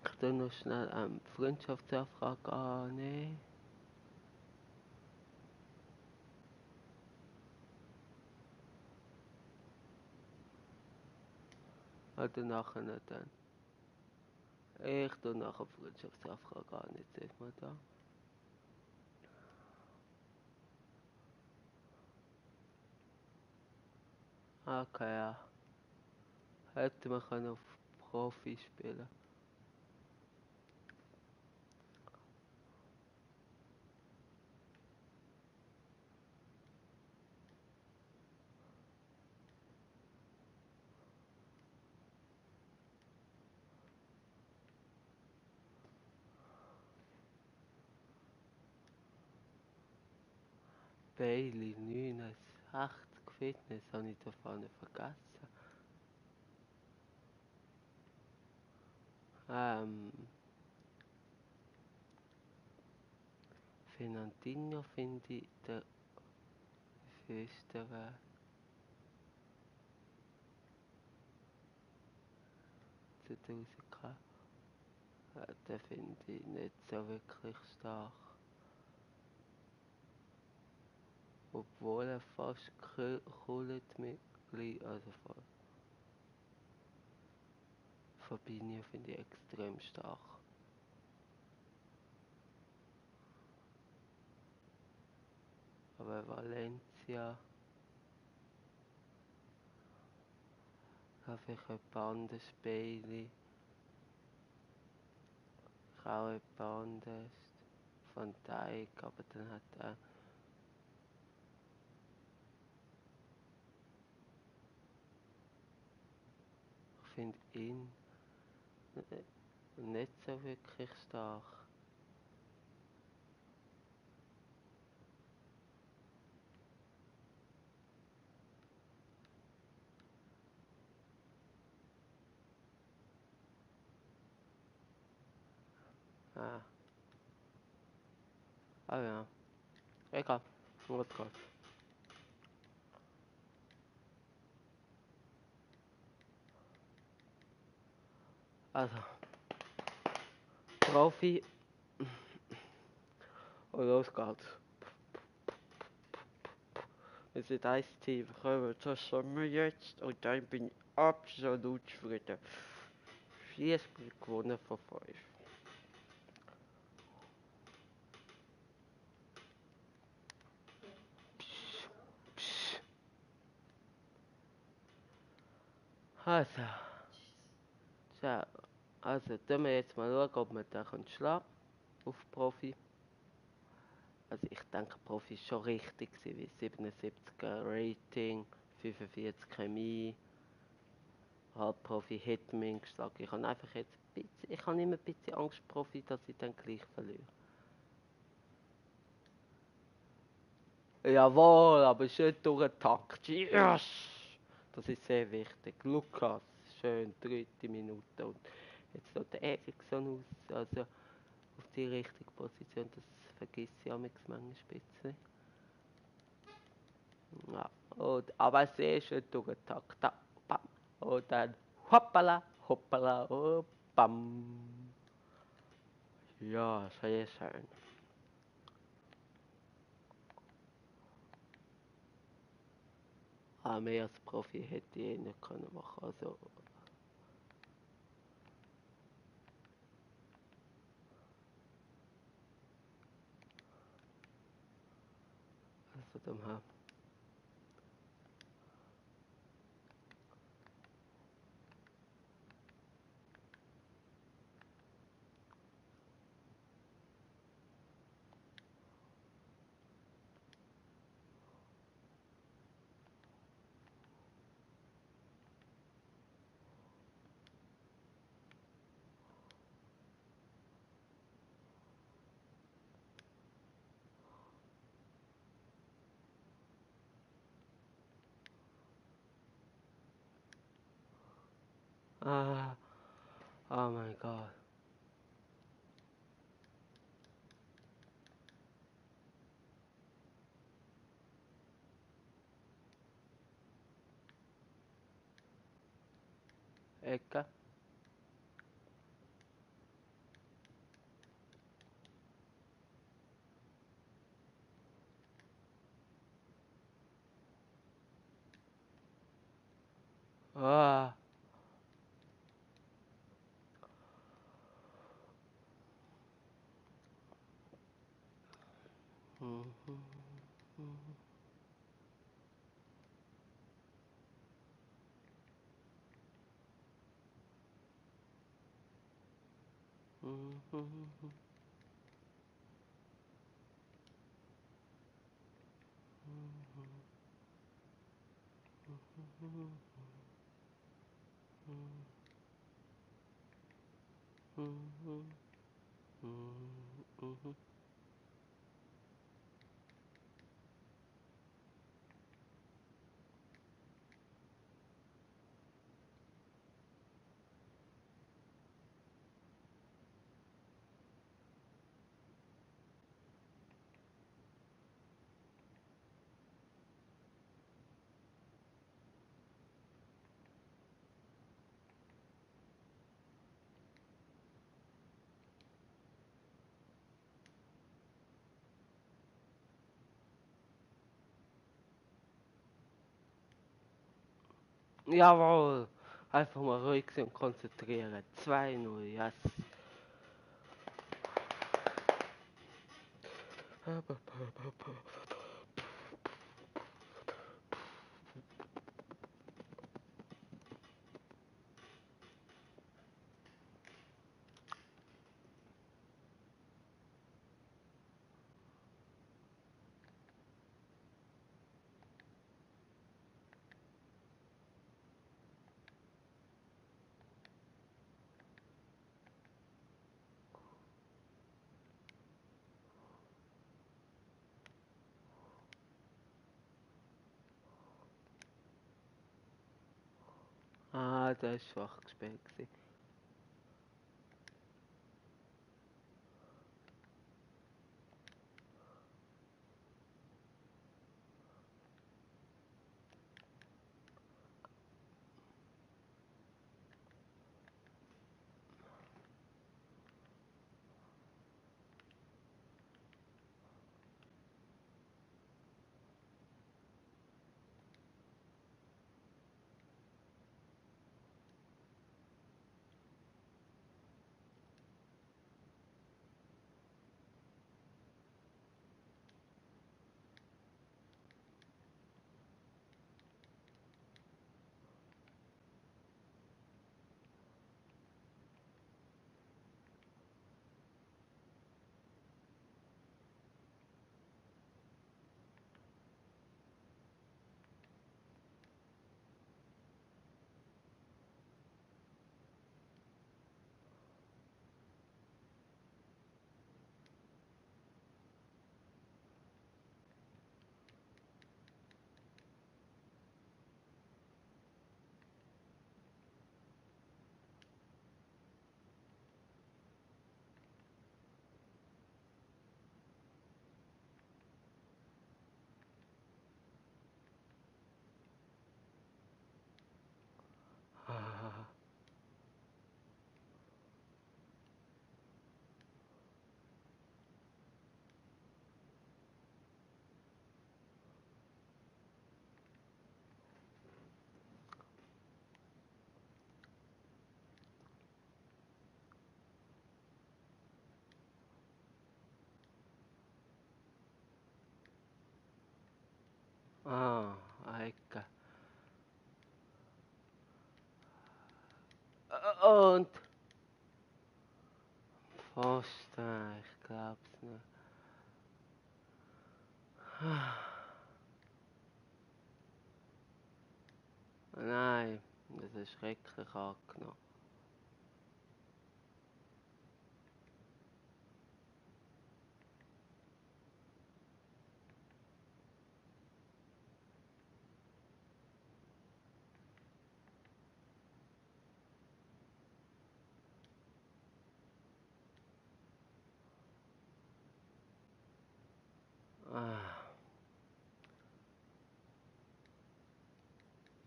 A: Ich tue noch schnell Freundschaftsanfrage annehmen. Oder nachher nicht dann. Ich tue nachher Freundschaftsanfrage annehmen. Jetzt sieht man da. Okay, ja. Hätten wir können auf Profi spielen. Bailey 69 Fitness habe ich da vorne vergessen. Fernandinho finde ich der höchste Wert. Zu 1000k. Den finde ich nicht so wirklich stark. Obwohl er fast kühlt mit also Fabinho finde ich extrem stark. Aber Valencia habe ich etwas anderes Bailey. Ich auch etwas anderes. Van Dijk, aber dann hat er ich finde ihn nicht so wirklich stark. Ah, ah ja. Egal. Gut, gut. Also, Profi. Und los geht's. Wir sind ein Team. Das haben wir jetzt. Und dann bin ich absolut zufrieden. 4 Spiele gewonnen von 5. Also, so, also tun wir jetzt mal schauen, ob wir den schlagen auf Profi. Also ich denke, Profi ist schon richtig gewesen, wie 77er Rating, 45 Chemie, Halbprofi Hitman geschlagen. Ich habe einfach jetzt ein bisschen, ich habe immer ein bisschen Angst, Profi, dass ich dann gleich verliere. Jawohl, aber schön durchgetakt. Yes! Das ist sehr wichtig. Lukas, schön, 3. Minute. Und jetzt sieht der Eriksson aus, also auf die richtige Position, das vergisst ich manchmal ein bisschen. Ja, und, aber sehr schön durchgetakt. Da, bam. Und dann hoppala, hoppala, und bam. Ja, sehr schön. mehr als Profi hätte ich eh nicht können machen. Also dem her. Ah, oh mein Gott. Ecke. Ah. Mhm. Mhm. Mhm. Mhm. Mhm. Jawohl. Einfach mal ruhig sein und konzentrieren. 2-0, yes. Ah, der ist schwach gespielt gewesen. Ah, Ecke. Und Pfosten, ich glaub's nicht. Nein, das ist schrecklich angenommen. Ah,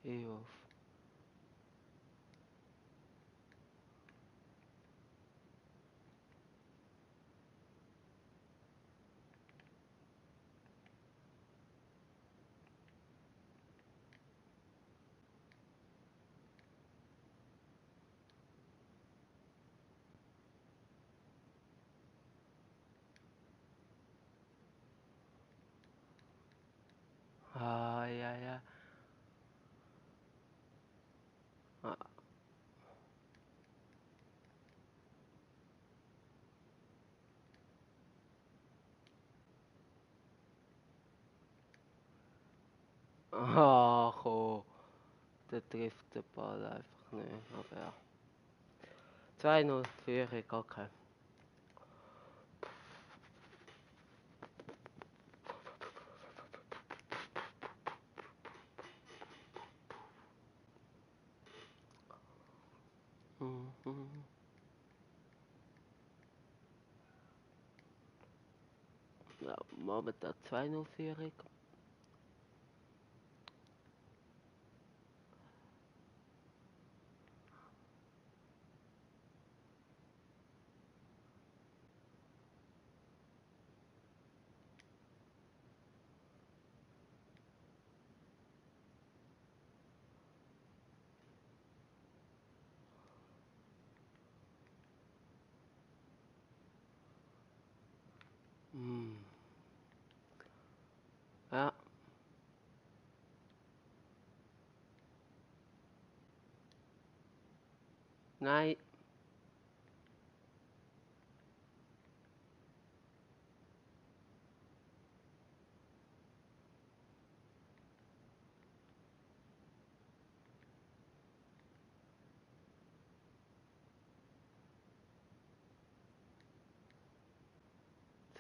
A: ich hoffe. Ah, ja, ja. Ah, ach, oh, der trifft den Ball einfach nicht. Aber ja. 2-0 Führung, okay. Mhm. Ja, momentan 2-0 Führung. Hm. Ja, nein,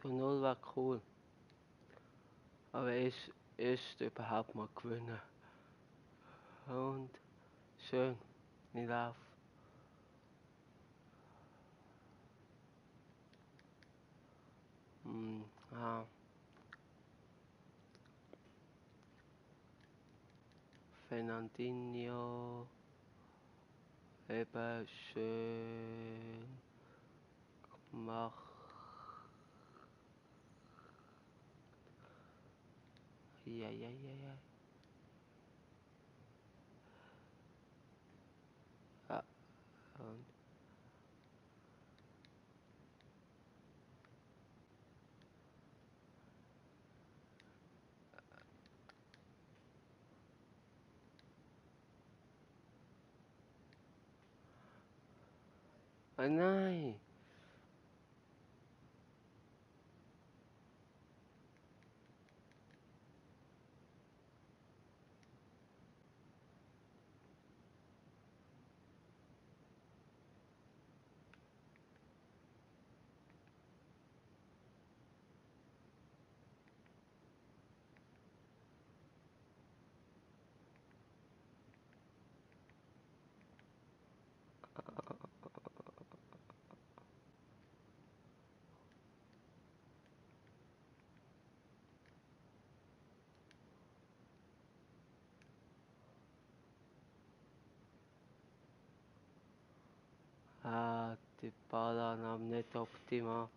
A: 2-0 war cool. Aber ist überhaupt mal gewinnen. Und schön, ich lauf. Ja, Fernandinho, eben schön gemacht. Ja, ja, ja, ja. Ja, und, oh nein. Ah, die Ballannahme nicht optimal.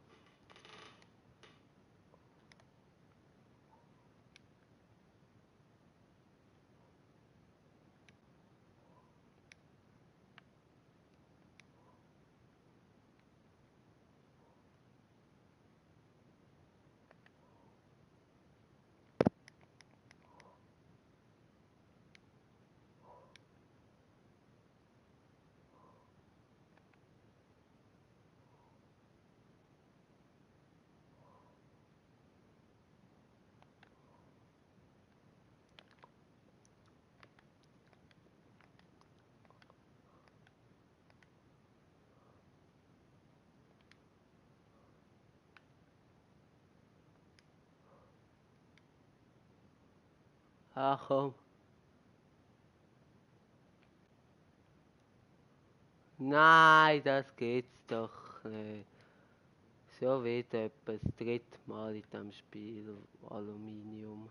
A: Ach komm. Nein, das geht's doch nicht. Schon wieder etwa das dritte Mal in diesem Spiel Aluminium,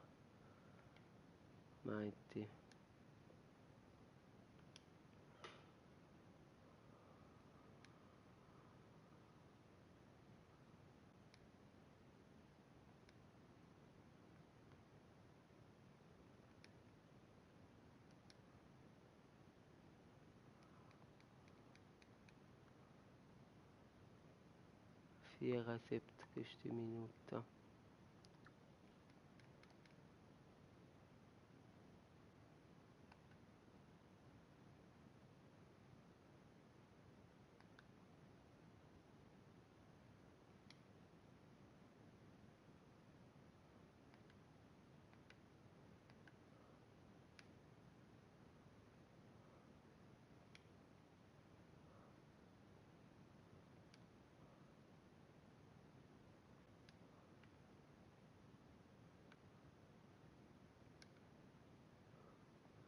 A: meinte ich. Vierundsiebzigste Minute.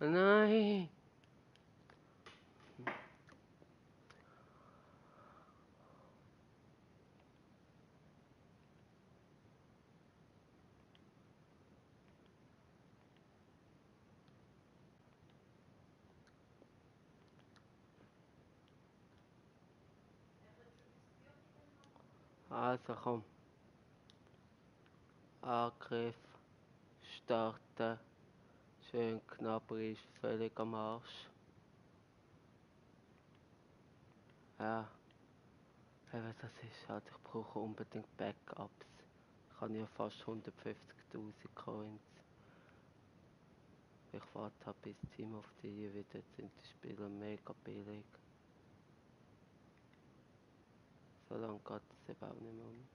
A: Nein! Also komm. Angriff. Starten. Schön knapp ist völlig am Arsch. Ja. Aber das ist halt, ich brauche unbedingt Backups. Ich habe ja fast 150.000 Coins. Ich warte halt bis Team of the Year wieder, jetzt sind die Spieler mega billig. So lange geht es eben auch nicht mehr um.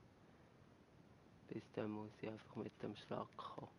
A: Bis dann muss ich einfach mit dem Schlag kommen.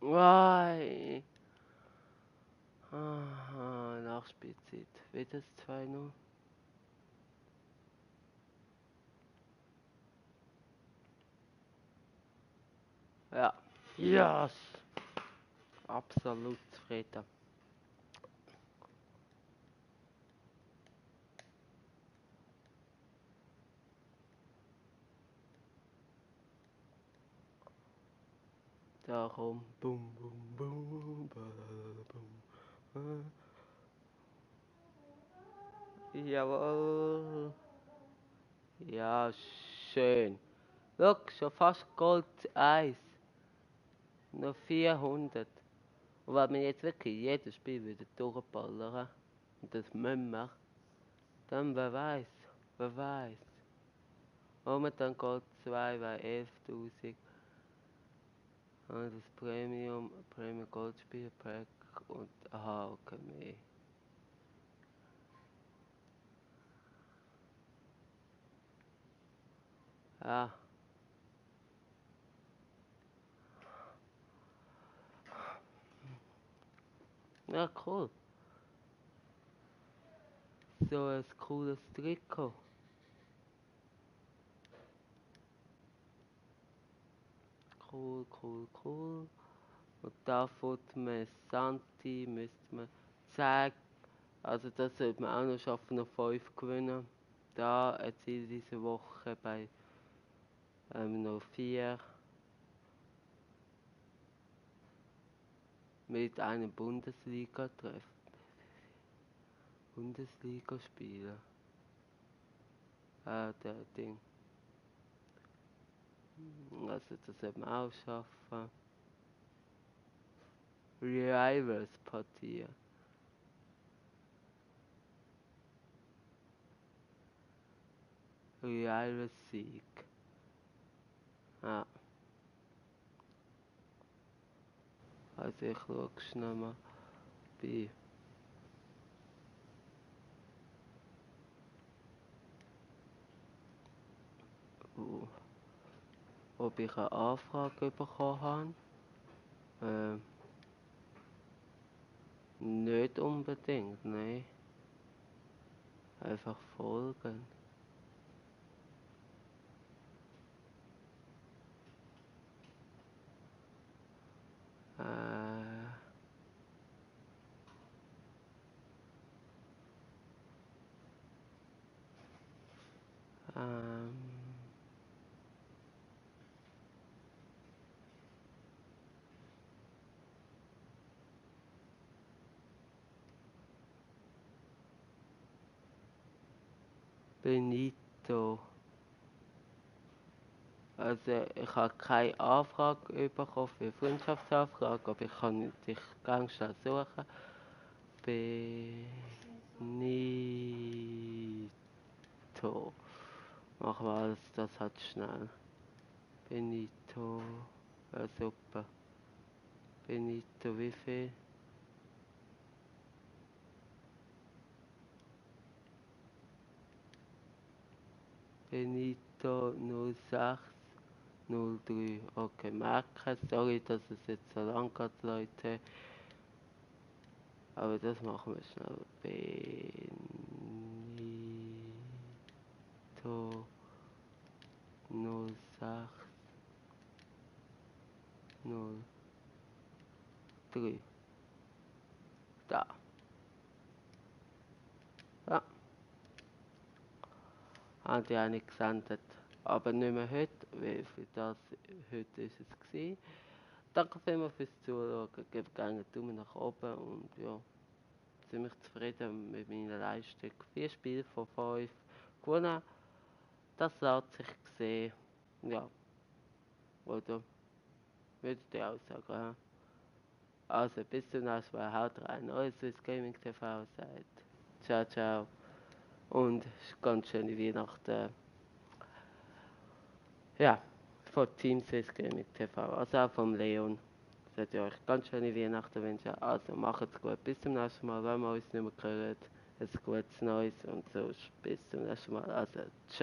A: Why? Aha, Nachspielzeit. Wieder das 2-0. Ja. Yes! Absolut zufrieden. Da komm. Bum, bum, bum, bum. Jawohl. Ja, schön. Look, schon fast Gold 1. Noch 400. Und wenn wir jetzt wirklich jedes Spiel wieder durchballern, und das müssen wir, dann wer weiß, wer weiß. Momentan Gold 2 bei 11.000. Und das Premium Goldspiel Pack und, aha, okay, mehr. Ja. Ja, cool. So ein cooles Trikot. Cool, cool, cool. Und da von Santi müsste man sagen, also das sollte man auch noch schaffen, noch 5 gewinnen. Da erzielt diese Woche bei noch 4 mit einem Bundesliga-Treff. Bundesliga spielen. Der Ding. Also das sollte man auch schaffen. Rivals-Partie. Rivals-Sieg. Ja. Also ich schaue schnell mal bei. Ob ich eine Anfrage bekommen habe. Nicht unbedingt, nein. Einfach folgen. Ähm, Benito. Also ich habe keine Anfrage bekommen für Freundschaftsanfrage, aber ich kann dich ganz schnell suchen. Benito. Machen wir alles das halt schnell. Benito. Ja, super. Benito, wie viel? Benito 0603. Okay, merken. Sorry, dass es jetzt so lang geht, Leute. Aber das machen wir schnell. Benito 0603. Da. Ja. Haben die eine gesendet. Aber nicht mehr heute, weil für das heute ist es gewesen. Danke vielmals fürs Zuschauen. Gebt gerne einen Daumen nach oben und ja, ziemlich zufrieden mit meiner Leistung. 4 Spiele von 5 gewonnen. Das lässt sich sehen. Ja, oder? Würdet ihr auch sagen, ja? Also, bis zum nächsten Mal. Haut rein. Euer Swiss Gaming TV sagt ciao, ciao. Und ganz schöne Weihnachten. Ja, von Team Swiss Gaming TV. Also auch vom Leon. Ich sollte euch ganz schöne Weihnachten wünschen. Also macht's gut. Bis zum nächsten Mal. Wenn wir uns nicht mehr hören, ein gutes Neues und so. Bis zum nächsten Mal. Also, ciao.